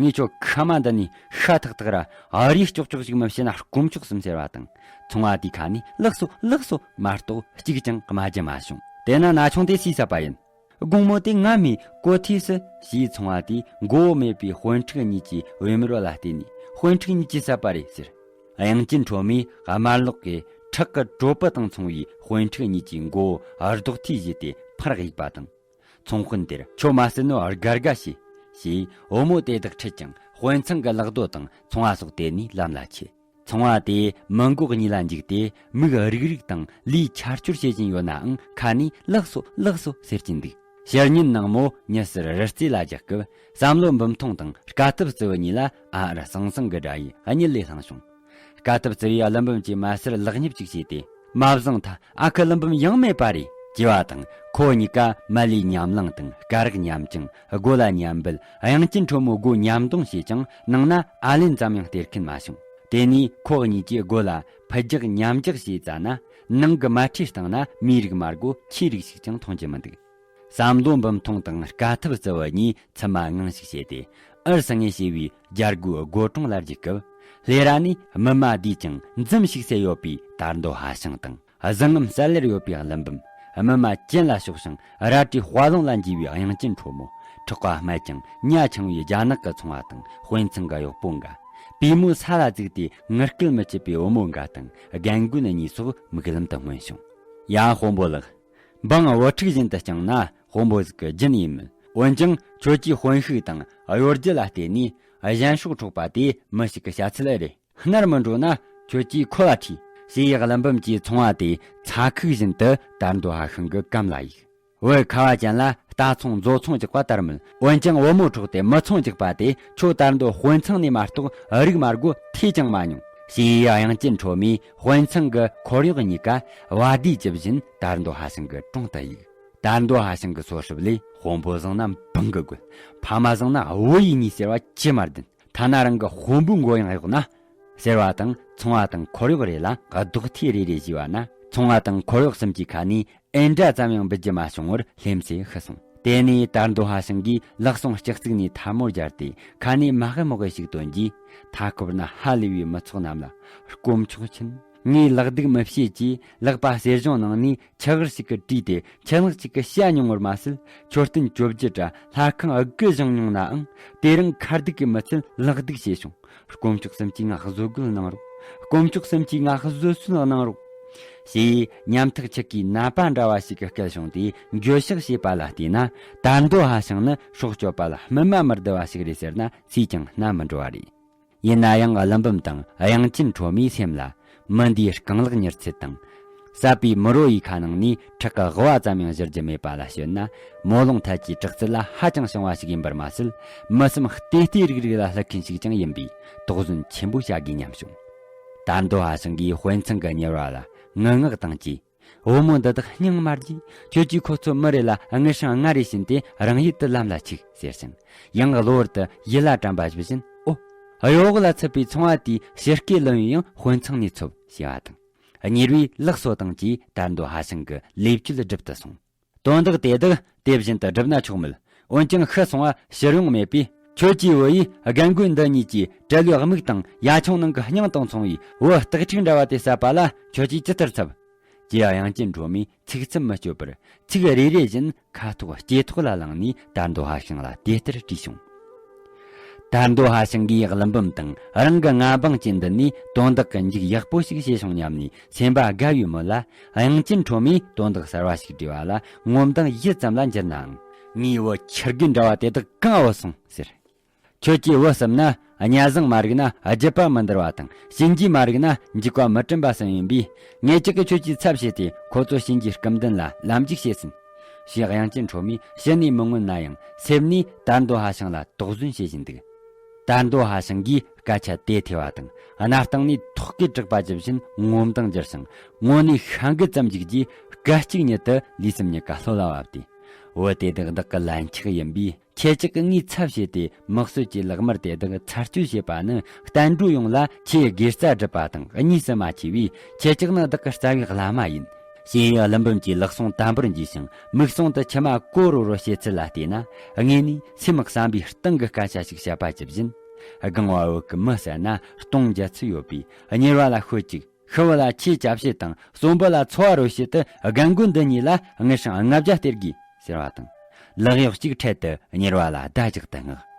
ངས་ཁྱོད་ཁ་མ་འདི་ནས་ཤ་ཐག་ཐག་ར་ཨ་རིས་ཀྱོག་ཀྱོག་ཞིག་མི་བྱེད་ན་དཀོན་མཆོག་གསུམ་ཟེར་བ་དང་། ཚོང་བ་དེའི་ཁ་ནས་ལགས་སོ་ལགས་སོ་མ་གཏོགས་གཅིག་ཀྱང་སྨྲ་རྒྱུ་མ་བྱུང་། དེ་ན་ན་ཆུང་དེ་སུས་བསད་པ་ཡིན། དགོང་མོ་དེ་ང་མིན་གོ་ཐོས་སུ། ཞེས་ཚོང་བ་དེས་མགོ་བོ་མེད་པའི་དཔོན་ཕྲུག་གཉིས་ཀྱི་བེམ་རོ་ལ་བལྟས་ནས་དཔོན་ཕྲུག་གཉིས་ཀྱིས་བསད་པ་རེད་ཟེར། དབྱངས་ཅན་ཁྲོ་མོས་དམར་ལོག་གི་ཁྲག་གི་གྲོད་པ་དང་མཚུངས་པའི་དཔོན་ཕྲུག་གཉིས་ཀྱི་མགོ་བོ་རྡོག་ཐིག་བཞེས་ཏེ་ཕར་གཡུགས་པ་དང་། ཚོང་དཔོན་དེར་ཁྱོད་མ་བསད་ནོ་དགའ་དགའ་བྱོས། ཞེས་བུ་མོ་དེ་དག་ཁྲིད་ཀྱང་དཔོན་ཚང་གི་ལག་རྡོ་དང་ཚོང་བ་སོགས་དེད་ནས་ལམ་ལ་ཆས། ཚོང་བ་དེས་མི་མགོ་གཉིས་ལ་འཇིགས་ཏེ་མིག་རིག་རིག་དང་ལུས་ཆར་ཆུར་བྱེད་བཞིན་ཡོད་ནའང་ཁ་ནས་ལགས་སོ་ལགས་སོ་ཟེར་གྱིན་འདུག་ཕྱི་ཉིན་ནངས་མོ་ཉི་ཟེར་རི་རྩེ་ལ་རྒྱག་སྐབས་བསམ་བློ་འབུམ་ཐོང་དང་དཀའ་ཐུབ་རྩི་བོ་གཉིས་ལ་ཨ་ཨར་ཟང་ཟང་གི་སྒྲ་ཡིས་གཉིད་ལས་ལངས་བྱུང་། དཀའ་ཐུབ་རྩི་བོས་ཀླུ་འབུམ་གྱི་མལ་སར་ལག་སྙིབ་ཅིག་བྱས་ཏེ། མ་བཟང་ཐལ། ཨ་ཁུ་ཀླུ་འབུམ་ཡང་མེད་པ་རེད། ཅེས་པ་དང་ཁོ་གཉིས་ཀ་མལ་ལས་ཉམས་བླངས་དང་སྐ་རགས་ཉམས་ཀྱང་སྒོ་ལ་ཉམས་འབུལ། དབྱངས་ཅན་ཁྲོ་མོའི་སྒོ་ཉམས་རྡུང་བྱས་ཀྱང་ནང་ན་ཨ་ལན་ཙམ་ཡང་སྟེར་མཁན་མ་བྱུང་། དེ་ནས་ཁོ་གཉིས་ཀྱིས་སྒོ་ལ་ཕུ་རྒྱག་ཉམས་རྒྱག་བྱས་ཙ་ན་ནང་གི་མལ་ཁྲིའི་སྟེང་ན་མིའི་རིགས་མ་སྒོ་ཁྱིའི་རིགས་ཤིག་ཀྱང་མཐོང་རྒྱུ་མི་འདུག་བསམ་བློ་འབུམ་ཐོང་དང་དཀའ་ཐུབ་རྩི་བོ་གཉིས་མཚན་མ་ངང་ཞིག་བྱས་ཏེ་ཨར་སང་ངེ་ཞེས་པའི་རྒྱལ་སྒོའི་སྒོ་དྲུང་ལ་འཇུག་སྐབས། ལྷས་ར་ནས་སྨིན་མ་བསྡུས་ཀྱང་འཛུམ་ཞིག་གསལ་ཡོད་པའི་དར་མདོ་ཧ་ཤང་དང་བཟང་ངམ་གསལ་ལེར་ཡོད་པའི་ཀླུ་འབུམ། སྨིན་མ་གྱེན་ལ་ཕྱོགས་ཤིང་རལ་གྲིའི་དཔའ་ལུང་ལ་འཇུས་པའི་དབྱངས་ཅན་ཁྲོ་མོ། ཁྲག་པ་སྨད་ཀྱང་ཉ་ཆང་བའི་རྒྱ་ནག་གི་ཚོང་བ་དང་དཔོན་ཚང་གི་གཡོག་པོ་འགའ། པུས་མོ་ས་ལ་བཙུགས་ཏེ་ངུ་སྐད་མི་གཅོད་པའི་བུ་མོ་འགའ་དང་རྒན་རྒོན་གཉིས་སོགས་མིག་ལམ་དུ་མངོན་བྱུང་། ཡ་དཔོན་པོ་ལགས། འབངས་བུ་ཕྲུག་བཞིན་དུ་བསྐྱངས་ན་དཔོན་པོ་ཟིག་གི་རྒྱུན་ཡིན་མོད། འོན་ཀྱང་ཁྱོད་ཀྱིས་དཔོན་ཤུགས་དང་གཡོ་སྒྱུ་ལ་བརྟེན་ནས་གཞན་སྲོག་འཕྲོག་པ་དེ་མི་ཞིག་གི་བྱ་ཚུལ་རེད། ནར་མི་འགྲོ་ན་ཁྱོད་ཀྱིས་ཁོ་ལ་ཁྲིད། ཞེས་ཀླུ་འབུམ་གྱིས་ཚོང་བ་དེ་ཚ་ཁུག་བཞིན་དུ་དར་མདོ་ཧ་ཤང་གི་གམ་ལ་གཡུགས། བུ་ཁ་བ་ཅན་ལ་རྟ་ཚོང་མཛོ་ཚོང་རྒྱག་པ་ལྟར་མོད། འོན་ཀྱང་བུ་མོ་འཕྲོག་སྟེ་མི་ཚོང་རྒྱག་པ་དེ་ཁྱོད་དར་མདོ་དཔོན་ཚང་ནས་མ་གཏོགས་རིགས་མ་དགོས་ཐོས་ཀྱང་མ་མྱོང་། ཞེས་དབྱངས་ཅན་ཁྲོ་མོས་དཔོན་ཚང་གི་འཁོར་གཡོག་གཉིས་ཀ་བ་དུས་ཀྱི་བཞིན་དར་མདོ་ཧ་ཤང་གི་དྲུང་དུ་གཡུགས། དར་མདོ་ཧ་ཤང་གི་སོ་སྲུབ་ལས་དཔོན་པོ་བཟང་ན་འབངས་ཀྱི་རྒོད། ཕ་མ་བཟང་ན་བུ་ཡི་ཉེས་ཟེར་བ་ཅི་མ་བདེན། ཐ་ན་རང་གི་དཔོན་པོའི་མགོ་ཡང་གཡོགས་ན། ཟེར་བ་དང་ཚོང་བ་དང་འཁོར་གཡོག་རེ་ལ་རྡོག་ཐིག་རེ་རེ་བཞེས་པ་ན། ཚོང་བ་དང་འཁོར་གཡོག་གསུམ་གྱི་ཁ་ནས་ཨེ་འདྲ་ཙམ་ཡང་འབུད་རྒྱུ་མ་བྱུང་བར་སླེམ་ཚེ་ཤི་སོང་ དེ་ནས་དར་མདོ་ཧ་ཤང་གིས་ལག་ཟུང་ལྕགས་ཚིགས་ནས་ཐལ་མོ་སྦྱར་ཏེ། ཁ་ནས་མ་ཧེ་མོ་ཧེ་ཞིག་བཏོན་རྗེས། མཐའ་འཁོར་ན་ཧ་ལས་པའི་མི་ཚོགས་རྣམས་ལ། དཀོན་མཆོག་མཁྱེན། ངས་ལག་སྡུག་མི་བྱེད་ཀྱིས། ལག་པ་གསེར་གཞོང་ནང་ནས་ཆུ་གེར་ཞིག་གིས་བྲིས་ཏེ། ཆུ་ལྷག་ཅིག་གིས་བཤལ་མྱོང་བར་མ་ཟད། མཆོད་རྟེན་བཅོ་བརྒྱད་ར་ལྷ་ཁང་དགུ་བཞེངས་མྱོང་ནའང་། དེ་རིང་ཁ་སྡུག་གིས་མི་ཚད་ལག་སྡུག་བྱས་བྱུང་། དཀོན་མཆོག་གསུམ་གྱིས་ང་བཟོད་སྒོམ་གནང་རོགས། དཀོན་མཆོག་གསུམ་གྱིས་ང་བཟོད་གསོལ་གནང་རོགས། ཞེས་ཉམ་ཐག་ཆུ་ཁའི་ནད་པ་འདྲ་བ་ཞིག་གི་སྐད་བྱུང་སྟེ། འགྱོད་བཤགས་བྱས་པ་ལ་བལྟས་ན། དར་མདོ་ཧ་ཤང་ནི་སྲོག་གཅོད་པ་ལ་སྨིན་མ་མི་བདེ་བ་ཞིག་རེད་ཟེར་ན་སུས་ཀྱང་སྣ་མི་འགྲོ་བ་རེད། ཡིན་ན་ཡང་ཀླུ་འབུམ་དང་དབྱངས་ཅན་ཁྲོ་མོའི་སེམས་ལ། མི་འདིའི་རྐང་ལག་མྱུར་ཚད་དང་། ཟད་པའི་མི་རོ་ཡི་ཁ་ནང་ནས་ཁྲག་གི་ལྦུ་བ་ཙམ་ཡང་བཞུར་རྒྱུ་མེད་པ་ལ་བཤད་ན། མོ་ལོང་ཐད་ཀྱི་དྲག་རྩལ་ལ་ཧ་ཅང་བྱང་བ་ཞིག་ཡིན་པར་མ་ཟད། མི་སེམས་བལྟས་བལྟས་རིག་རིག་ལ་སླུ་མཁན་ཞིག་ཀྱང་ཡིན་པས། དོགས་ཟོན་ཆེན་པོ་བྱ་དགོས་སྙམ་བྱུང་། དར་མདོ་ཧ་ཤང་གིས་དཔོན་ཚང་གི་གཉེར་བ་ལ་ངུ་ངག་དང་བཅས། བུ་མོ་འདི་དག་སྙིང་དམར་རྗེས། ཁྱོད་ཀྱིས་ཁོ་ཚོ་མི་རེ་ལ་དངུལ་སྲང་ལྔ་རེ་བྱིན་ཏེ་རང་ཡུལ་དུ་ལམ་ལ་ཆིག་ཟེར་ཞིང་། ཡང་གློ་བུར་དུ་ཡིད་ལ་དྲན་པ་ཞིག་བཞིན། ཨོ། གཡོ་འོག་ལ་ཚུད་པའི་ཚོང་བ་དེའི་ཕྱིར་སྐད་ལོན་ཡང་དཔོན་ཚང་ནས་ཚུབ་ཞེས་པ་དང་། གཉེར་བས་ལགས་སོ་དང་བཅས་དར་མདོ་ཧ་ཤང་གི་ལས་བཅོལ་སྒྲུབ་ཏུ་སོང་། དོན་དག་དེ་དག་དེ་བཞིན་དུ་བསྒྲུབས་ན་ཆོག་མོད། འོན་ཀྱང་ཤི་སོང་བ་ཕྱིར་ཡོང་མེད་པས། ཁྱོད་ཀྱིས་བུ་ཡིས་རྒན་རྒོན་འདི་གཉིས་ཀྱི་དྲེལ་བའི་རྨིག་དང་ཡ་ཆུང་ནང་གི་སྙིང་དང་མཚུངས་པའི་བུ་སྟག་ཕྲུག་འདྲ་བ་དེ་བསད་པ་ལ་ཁྱོད་ཀྱིས་ཇི་ལྟར་འཚབ། ཅེས་དབྱངས་ཅན་ཁྲོ་མོས་ཚིག་མཚམས་མི་གཅོད་པར་ཚིག་རེ་རེ་བཞིན་ཁ་ཐོག་ལྕེ་ཐོག་ལ་བླངས་ནས་དར་མདོ་ཧ་ཤང་ལ་དེ་ལྟར་དྲིས་བྱུང་། དར་མདོ་ཧ་ཤང་གིས་ཀླུ་འབུམ་དང་རང་གི་མངའ་འབངས་ཀྱི་མདུན་ནས་དོན་དག་གི་མཇུག་ཡག་པོ་ཞིག་བྱས་བྱུང་སྙམ་ནས་སེམས་པ་དགའ་བའི་མོད་ལ། དབྱངས་ཅན་ཁྲོ་མོས་དོན་དག་གསར་བ་ཞིག་བྲིས་པ་ལ་ངོ་མདངས་ཡུད་ཙམ་ལ་འགྱུར་ནའང་། ངའི་བུ་ཁྱི་རྒན་འདྲ་བ་དེ་དག་གང་བུད་སོང་ཟེར། ཁྱོད་ཀྱིས་བུ་བསད་ན་གཉའ་བཟང་མ་རིག་ན་རྒྱུད་པ་མི་འདུལ་བ་དང་། གཤིན་རྗེ་མ་རིག་ན་འཇིགས་པ་མི་དྲན་པ་གསུམ་ཡིན་པས། ངེད་ཅག་གིས་ཁྱོད་ཀྱི་ཚབ་བྱས་ཏེ་ཁོ་ཚོ་གཤིན་རྗེའི་སྐུ་མདུན་ལ་ལམ་འཇུག་བྱེད་ཟིན། ཞེས་དབྱངས་ཅན་ཁྲོ་མོས་ཕྱི་ནས་མི་མངོན་ན་ཡང་སེམས་ནས་དར་མདོ་ཧ་ཤང་ལ་དོགས་ཟོན་བྱེད་བཞིན་འདུག། དར་མདོ་ཧ་ཤང་གིས་སྐད་ཆ་དེ་ཐོས་པ་དང་། སྣར་ཐང་ནས་ཐོག་གིས་དྲེགས་པ་ཇི་བཞིན་ངོ་མདངས་འགྱུར་ཞིང་། ངོ་ནས་ཤ་འགུལ་ཙམ་འཇིགས་རྗེས། སྐད་ཅིག་ཉིད་དུ་ལུས་སེམས་གཉིས་ཀ་ལྷོད་ལ་བབས་ཏེ། བུ་དེ་དག་བདག་གི་ལན་ཆགས་ཡིན་པས། ཁྱེད་ཅག་གིས་ངའི་ཚབ་བྱས་ཏེ་དམག་སྲོལ་གྱི་ལག་དམར་དེ་དག་ཚར་གཅོད་བྱེད་པ་ནི་བསྟན་འགྲོ་ཡོངས་ལ་ཆེས་དགེ་རྩ་སྒྲུབ་པ་དང་གཉིས་སུ་མ་མཆིས་པས། ཁྱེད་ཅག་ནི་བདག་གི་རྩ་བའི་བླ་མ་ཡིན། ཞེས་ཀླུ་འབུམ་གྱི་ལག་ཟུང་དམ་པོར་འཇུས་ཤིང་། མིག་ཟུང་དུ་མཆི་མ་ཀོ་རོ་རོ་བྱེད་ཚུལ་ལ་བལྟས་ན། དངོས་ནས་སེམས་བསམ་པའི་གཏིང་གི་སྐད་ཆ་ཞིག་བཤད་པ་ཇི་བཞིན། སྒང་བ་བོད་ཀྱི་མི་བསད་ན་སྟོང་བརྒྱད་ཚུལ་ཡོད་པས། གཉེར་བ་ལ་ཤོད་ཅིག། ཤི་བོ་ལ་ཆེས་བྱ་བྱེད་དང་གསོན་པོ་ལ་འཚོ་བ་རོལ་བྱེད་དུ་རྒན་རྒོན་འདི་གཉིས་ལ་དངུལ་སྲང་ལྔ་བརྒྱ་སྟེར་དགོས་ཟེར་བ་དང་། ལག་གཡོག་གཅིག་འཕྲལ་དུ་གཉེར་བ་ལ་བརྡ་རྒྱག་ཏུ་མངགས།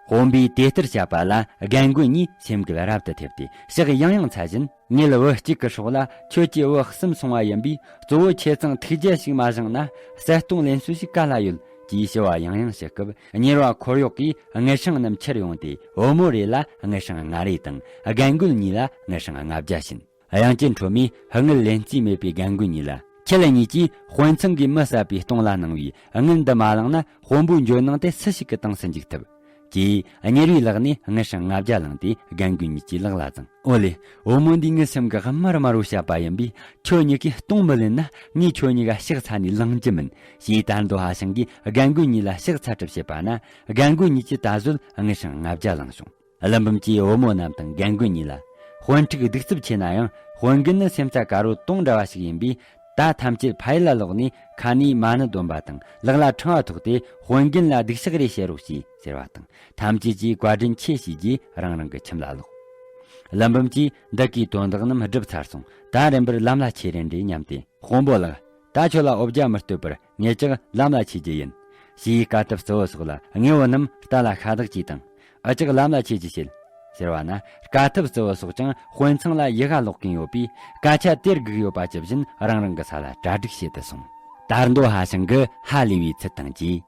དཔོན་པོས་དེ་ལྟར་བྱས་པ་ལ་རྒན་རྒོན་གཉིས་སེམས་འགུལ་རབ་ཏུ་ཐེབས་ཏེ་ཕྱག་ཡང་ཡང་འཚལ་བཞིན། ངེད་བུ་གཅིག་གི་སྲོག་ལ་ཁྱོད་ཀྱི་བུ་གསུམ་སོང་བ་ཡིན་པས། གཙོ་བོ་ཁྱེད་ཚང་ཐུགས་རྗེ་ཞིག་མ་བཞེངས་ན་གསལ་སྟོང་ལེན་སྲོལ་ཞིག་ག་ལ་ཡོད། ཅེས་ཞུ་བ་ཡང་ཡང་ཞུ་སྐབས། གཉེར་བ་འཁོར་གཡོག་གིས་དངུལ་སྲང་རྣམས་ཁྱེར་ཡོང་སྟེ། བུ་མོ་རེ་ལ་དངུལ་སྲང་ལྔ་རེ་དང་རྒན་རྒོན་གཉིས་ལ་དངུལ་སྲང་ལྔ་བརྒྱ་བྱིན། དབྱངས་ཅན་ཁྲོ་མོས་དངུལ་ལེན་རྩིས་མེད་པའི་རྒན་རྒོན་གཉིས་ལ། ཁྱེད་གཉིས་ཀྱིས་དཔོན་ཚང་གིས་མི་བསད་པའི་གཏོང་ལ་གནང་བའི་དངུལ་འདི་མ་བླངས་ན། དཔོན་པོའི་འཇོན་ནང་དེ་སུ་ཞིག་གི་ཏང་སུ་འཇུག་ཐུབ། ཅེས་གཉེར་བའི་ལག་ནས་དངུལ་སྲང་ལྔ་བརྒྱ་བླངས་ཏེ་རྒན་རྒོན་གཉིས་ཀྱི་ལག་ལ་བརྫངས། ཨོ་ལེ། བུ་མོ་འདིས་ངའི་སེམས་ཀྱི་དམར་དམར་བོ་བཤད་པ་ཡིན་པས། ཁྱོད་གཉིས་ཀས་གཏོང་མི་ལེན་ན། ངས་ཁྱོད་གཉིས་ཀ་ཕྱག་འཚལ་ནས་ལེན་རྒྱུ་མིན། ཞེས་དར་མདོ་ཧ་ཤང་གིས་རྒན་རྒོན་གཉིས་ལ་ཕྱག་འཚལ་གྲབས་བྱས་པ་ན། རྒན་རྒོན་གཉིས་ཀྱིས་ད་གཟོད་དངུལ་སྲང་ལྔ་བརྒྱ་བླངས་བྱུང་། ཀླུ་འབུམ་གྱིས་བུ་མོ་རྣམས་དང་རྒན་རྒོན་གཉིས་ལ། དཔོན་ཕྲུག་གདུག་རྩུབ་ཆེ་ན་ཡང་། དཔོན་རྒན་ནི་སེམས་རྩ་དཀར་བོ་དུང་འདྲ་བ་ཞིག་ཡིན་པས། ད་ཐམས་ཅད་ཕ་ཡུལ་ལ་ལོག་ནས། ཁ་ནས་མ་ཎི་འདོན་པ་དང་། ལག་ལ་ཕྲེང་བ་ཐོགས་ཏེ། དཔོན་རྒན་ལ་སྡིག་བཤགས་རེ་བྱེད་རོགས་ཞེས་ཟེར་བ་དང་། ཐམས་ཅད་ཀྱིས་བཀའ་དྲིན་ཆེ་ཞུས་རྗེས་རང་རང་གི་ཁྱིམ་ལ་ལོག། ཀླུ་འབུམ་གྱིས་འདི་གའི་དོན་དག་རྣམས་བསྒྲུབས་ཚར་སོང་། ད་རིམ་པར་ལམ་ལ་ཆས་རན་རེ་སྙམ་སྟེ། དཔོན་པོ་ལགས། ད་ཁྱོད་ལ་འོ་བརྒྱལ་མི་སྟེར་བར་ངེད་ཅག་ལམ་ལ་ཆས་རྒྱུ་ཡིན། ཞེས་དཀའ་ཐུབ་གཙོ་བོ་སོགས་ལ་དངོས་པོ་རྣམས་རྟ་ལ་ཤ་དག་ཅིག་དང་། འུ་ཅག་ལམ་ལ་ཆས་རྒྱུ་བྱེད། ཟེར་བ་ན། དཀའ་ཐུབ་གཙོ་བོ་སོགས་ཀྱང་དཔོན་ཚང་ལ་ཡི་ག་ལོག་གིན་ཡོད་པས། སྐད་ཆ་དེར་སྒུག་ཡོད་པ་ཇི་བཞིན་རང་རང་གི་ས་ལ་གྲ་སྒྲིག་བྱེད་དུ་སོང་། དར་མདོ་ཧ་ཤང་གིས་ཧ་ལས་པའི་ཚུལ་དང་བཅས།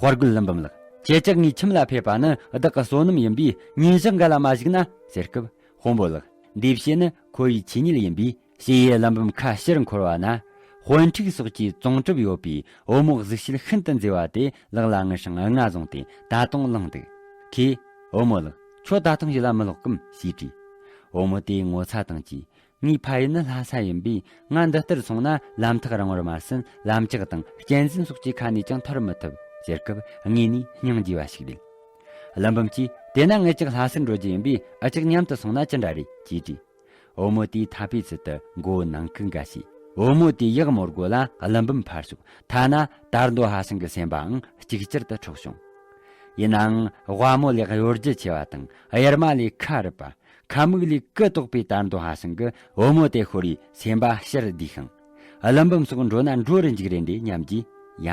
དཔའ་རྒོད་ཀླུ་འབུམ་ལགས། ཁྱེད་ཅག་ངའི་ཁྱིམ་ལ་ཕེབས་པ་ནི་བདག་གི་བསོད་ནམས་ཡིན་པས། ཉིན་ཞག་འགའ་ལ་མ་བཞུགས་ན། ཟེར་སྐབས། དཔོན་པོ་ལགས། འདི་བྱས་ནི་ཁོ་ཡི་ཆོས་ཉིད་ཡིན་པས། ཞེས་ཀླུ་འབུམ་ཁ་ཕྱིར་འཁོར་བ་ན། དཔོན་ཕྲུག་སོགས་ཀྱིས་བཙོང་གྲབས་ཡོད་པའི་བུ་མོ་གཟུགས་བྱད་ཤིན་ཏུ་མཛེས་པ་དེ་ལག་ལ་དངུལ་སྲང་ལྔ་བཟུང་སྟེ་ད་དུང་ལངས་འདུག། ཁོས། བུ་མོ་ལགས། ཁྱོད་ད་དུང་ཡུལ་ལ་མི་ལོག་གམ། ཞེས་དྲིས། བུ་མོ་དེས་ངོ་ཚ་དང་བཅས། ངའི་ཕ་ཡུལ་ནི་ལྷ་ས་ཡིན་པས། ང་འདི་ལྟར་སོང་ན་ལམ་ཐག་རིང་བར་མ་ཟད། ལམ་ལྕགས་དང་གཅན་གཟན་སོགས་ཀྱི་ཁ་ནས་ཀྱང་ཐར་མི་ཐུབ། ཟེར་སྐབས། དངོས་ནས་སྙིང་རྗེ་བ་ཞིག་རེད། ཀླུ་འབུམ་གྱིས། དེས་ན་ངེད་ཅག་ལྷ་སར་འགྲོ་རྒྱུ་ཡིན་པས། འུ་ཅག་མཉམ་དུ་སོང་ན་ཅི་འདྲ་རེད། ཅེས་དྲིས། བུ་མོ་དེས་ཐ་པའི་ཚུལ་དུ་མགོ་བོ་ནང་ཁུག་འགའ་བྱས། བུ་མོ་དེའི་ཡག་མོ་སྒོ་ལ་ཀླུ་འབུམ་ཕར་ཞོག་ཐ་ན་དར་མདོ་ཧ་ཤང་གི་སེམས་པའང་གཅིག་ཅར་དུ་འཕྲོག་བྱུང་། ཡིན་ནའང་དབའ་མོ་ལས་གཡོ་སྒྱུ་ཆེ་བ་དང་གཡེར་མ་ལས་ཁ་རུབ་པ། ཁ་མིག་ལས་ཀུ་དོག་པའི་དར་མདོ་ཧ་ཤང་གིས་བུ་མོ་དེ་ཤོར་བའི་སེམས་པ་ཕྱིར་བསྡུས་ཤིང་། ཀླུ་འབུམ་སོགས་འགྲོ་ན་འགྲོ་རུ་འཇུག་རེ་འདྲའི་སྙམ་གྱིས། ཡ།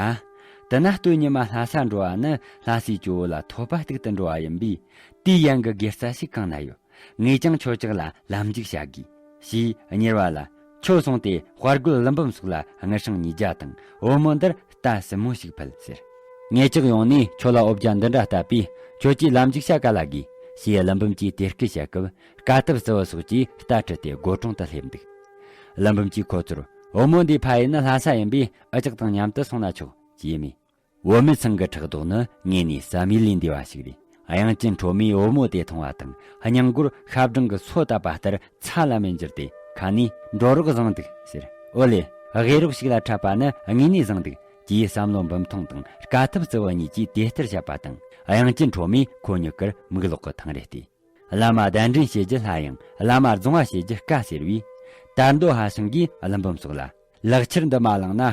དེ་ན་སྟོད་ཉི་མ་ལྷ་ས་འགྲོ་བ་ནི་ལྷ་སའི་ཇོ་བོ་ལ་ཐོབ་པ་གཏུག་ཏུ་འགྲོ་བ་ཡིན་པས། དེའི་ཡན་གྱི་དགེ་རྩ་ཞིག་གང་ན་ཡོད། ངས་ཀྱང་ཁྱོད་ཅག་ལ་ལམ་འཇུག་བྱ་དགོས། ཞེས་གཉེར་བ་ལ། ཁྱོད་སོང་སྟེ་དཔའ་རྒོད་ཀླུ་འབུམ་སོགས་ལ་དངུལ་སྲང་ཉིས་བརྒྱ་དང་བུ་མོ་འདིར་རྟ་ཟིན་མོ་ཞིག་ཕུལ་ཟེར། ངེད་ཅག་ཡོང་ནས་ཁྱོད་ལ་འོ་བརྒྱལ་འདི་འདྲ་བཏབ་པས་ཁྱོད་ཀྱིས་ལམ་འཇུག་བྱ་ག་ལ་དགོས། ཞེས་ཀླུ་འབུམ་གྱིས་དེ་སྐད་བཤད་སྐབས་དཀའ་ཐུབ་རྩི་བ་སོགས་ཀྱིས་རྟ་ཁྲིད་དེ་སྒོ་དྲུང་དུ་སླེབས་འདུག་ཀླུ་འབུམ་གྱིས་ཁོ་ཚོར་བུ་མོ་འདིའི་ཕ་ཡུལ་ནི་ལྷ་ས་ཡིན་པས་ཨ་ཅག་དང་མཉམ་དུ་སོང་ན་ཆོག་ཅེས་སྨྲས། བུད་མེད་ཚང་གི་ཕྲག་དོག་ནི་དངོས་ནས་བསམ་ཡུལ་ལས་འདས་པ་ཞིག་རེད། དབྱངས་ཅན་ཁྲོ་མོས་བུ་མོ་དེ་མཐོང་བ་དང་སྙིང་མགོར་ཤ་སྦྲང་གི་སོ་བཏབ་པ་ལྟར་ཚ་ལ་མེ་འགྱུར་ཏེ་ཁ་ནས་འགྲོ་རོགས་བཟང་འདུག་ཟེར། ཨོ་ལེ། དགེ་རོགས་ཤིག་ལ་འཕྲད་པ་ནི་དངོས་གནས་བཟང་འདུག་ཅེས་བསམ་བློ་འབུམ་ཐོང་དང་དཀའ་ཐུབ་རྩི་བ་གཉིས་ཀྱིས་དེ་ལྟར་བཤད་པ་དང་དབྱངས་ཅན་ཁྲོ་མོས་ཁོ་གཉིས་ཀར་མིག་ལོག་གི་ཐང་རེ་བལྟས། བླ་མ་གདན་འདྲེན་བྱེད་རྒྱུ་སླ་ཡང་བླ་མ་རྫོང་བ་བྱེད་རྒྱུ་དཀའ་ཟེར་བས། དར་མདོ་ཧ་ཤང་གིས་ཀླུ་འབུམ་སོགས་ལ། ལག་ཁྱེར་འདི་མ་བླངས་ན་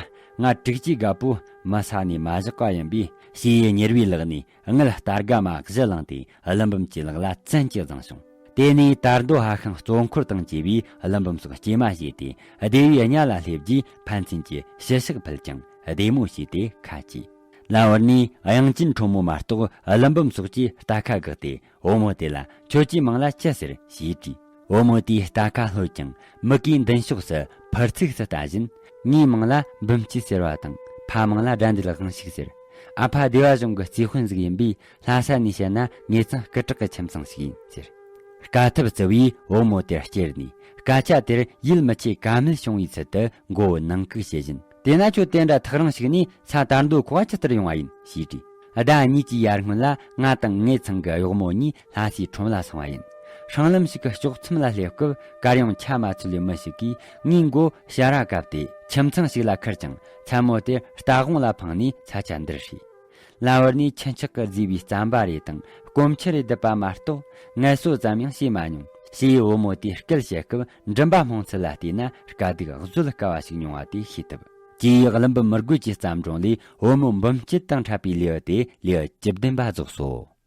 ང་དྲུག་ཅུའི་རྒད་པོ་མི་ས་ནས་མ་བཞག་པ་ཡིན་པས་ཞེས་གཉེར་བའི་ལག་ནས་དངུལ་སྟར་ག་མ་བཞི་བླངས་ཏེ་ཀླུ་འབུམ་གྱི་ལག་ལ་བཙན་གྱིས་བརྫངས་བྱུང་། དེ་ནས་དར་མདོ་ཧ་ཤང་གཙོ་འཁོར་དང་བཅས་པས་ཀླུ་འབུམ་སོགས་སྐྱེལ་མ་བྱས་ཏེ་སྡེ་བའི་གཉའ་ལ་སླེབས་རྗེས་ཕན་ཚུན་གྱི་ཞུ་ཕྱག་ཕུལ་ཀྱང་བདེ་མོ་བྱས་ཏེ་ཁ་གྱེས། ལམ་བར་ནས་དབྱངས་ཅན་ཁྲོ་མོ་མ་གཏོགས་ཀླུ་འབུམ་སོགས་ཀྱིས་རྟ་ཁ་བཀག་སྟེ། བུ་མོ་དེ་ལ་ཁྱོད་ཀྱི་མིང་ལ་ཅི་ཟེར་ཞེས་དྲིས། བུ་མོ་དེས་རྟ་ཁ་ལྷོད་ཀྱང་མིག་གིས་མདུན་ཕྱོགས་སུ་ཕར་ཚིགས་སུ་ལྟ་བཞིན། ངའི་མིང་ལ་འབུམ་སྐྱིད་ཟེར་བ་དང་ཕ་མིང་ལ་དགྲ་འདུལ་དབང་ཕྱུག་ཟེར། ཨ་ཕ་སྡེ་བ་གཞུང་གི་རྩིས་དཔོན་ཟིག་ཡིན་པས་ལྷ་ས་ནས་བཤད་ན་ངེད་ཚང་སྐུ་དྲག་གི་ཁྱིམ་ཚང་ཞིག་ཡིན་ཟེར། དཀའ་ཐུབ་རྩི་བས་བུ་མོ་དེར་སྐྱེལ་ནས་སྐད་ཆ་དེར་ཡིད་མི་ཆེས་ཀ་མེད་བྱུང་བའི་ཚུལ་དུ་མགོ་བོ་ནང་བཀུག་བྱེད་བཞིན། དེས་ན་ཁྱོད་དེ་འདྲ་ཐག་རིང་ཞིག་ནས་ས་དར་མདོ་ཁོ་བ་ཇི་ལྟར་ཡོང་བ་ཡིན་ཞེས་དྲིས། ཟླ་གཉིས་ཀྱི་ཡར་སྔོན་ལ་ང་དང་ངའི་ཚང་གི་གཡོག་མོ་གཉིས་ལྷ་སའི་ཁྲོམ་ལ་སོང་བ་ཡིན། སྲང་ལམ་ཞིག་གི་ལྕོག་མཚམས་ལ་སླེབས་སྐབས་གར་ཡོང་ཆ་མ་ཚོད་ལས་མི་ཞིག་གིས་ངའི་མགོ་ཞ་ར་བཀབ་སྟེ་ཁྱིམ་ཚང་ཞིག་ལ་ཁུར་ཀྱང་མཚན་མོ་དེར་རྟ་དབང་ལ་འཕངས་ནས་ས་ཆ་འདིར་ཧྲིལ། ལམ་བར་ནས་ཁྱི་ཕྱག་གིས་བརྫིས་པའི་རྩམ་པ་རེ་དང་སྐོམ་ཆུ་རེ་བསྡུས་པ་མ་གཏོགས་ངལ་གསོ་ཙམ་ཡང་བྱས་མ་མྱོང་ཞེས་བུ་མོ་དེས་སྐད་བཤད་སྐབས་མགྲིན་པ་རྨོངས་ཚུལ་ལ་བལྟས་ན་དཀའ་སྡུག་བཟོད་དཀའ་བ་ཞིག་མྱོང་བ་དེ་ཤེས་ཐུབ། ཀྱེ་ཀླུ་འབུམ་མི་རྒོད་ཀྱི་བརྩམས་སྒྲུང་ལས་བུ་མོ་འབུམ་སྐྱིད་དང་འཕྲད་པའི་ལེའུ་སྟེ་ལེའུ་བཅུ་བདུན་པ་རྫོགས་སོ།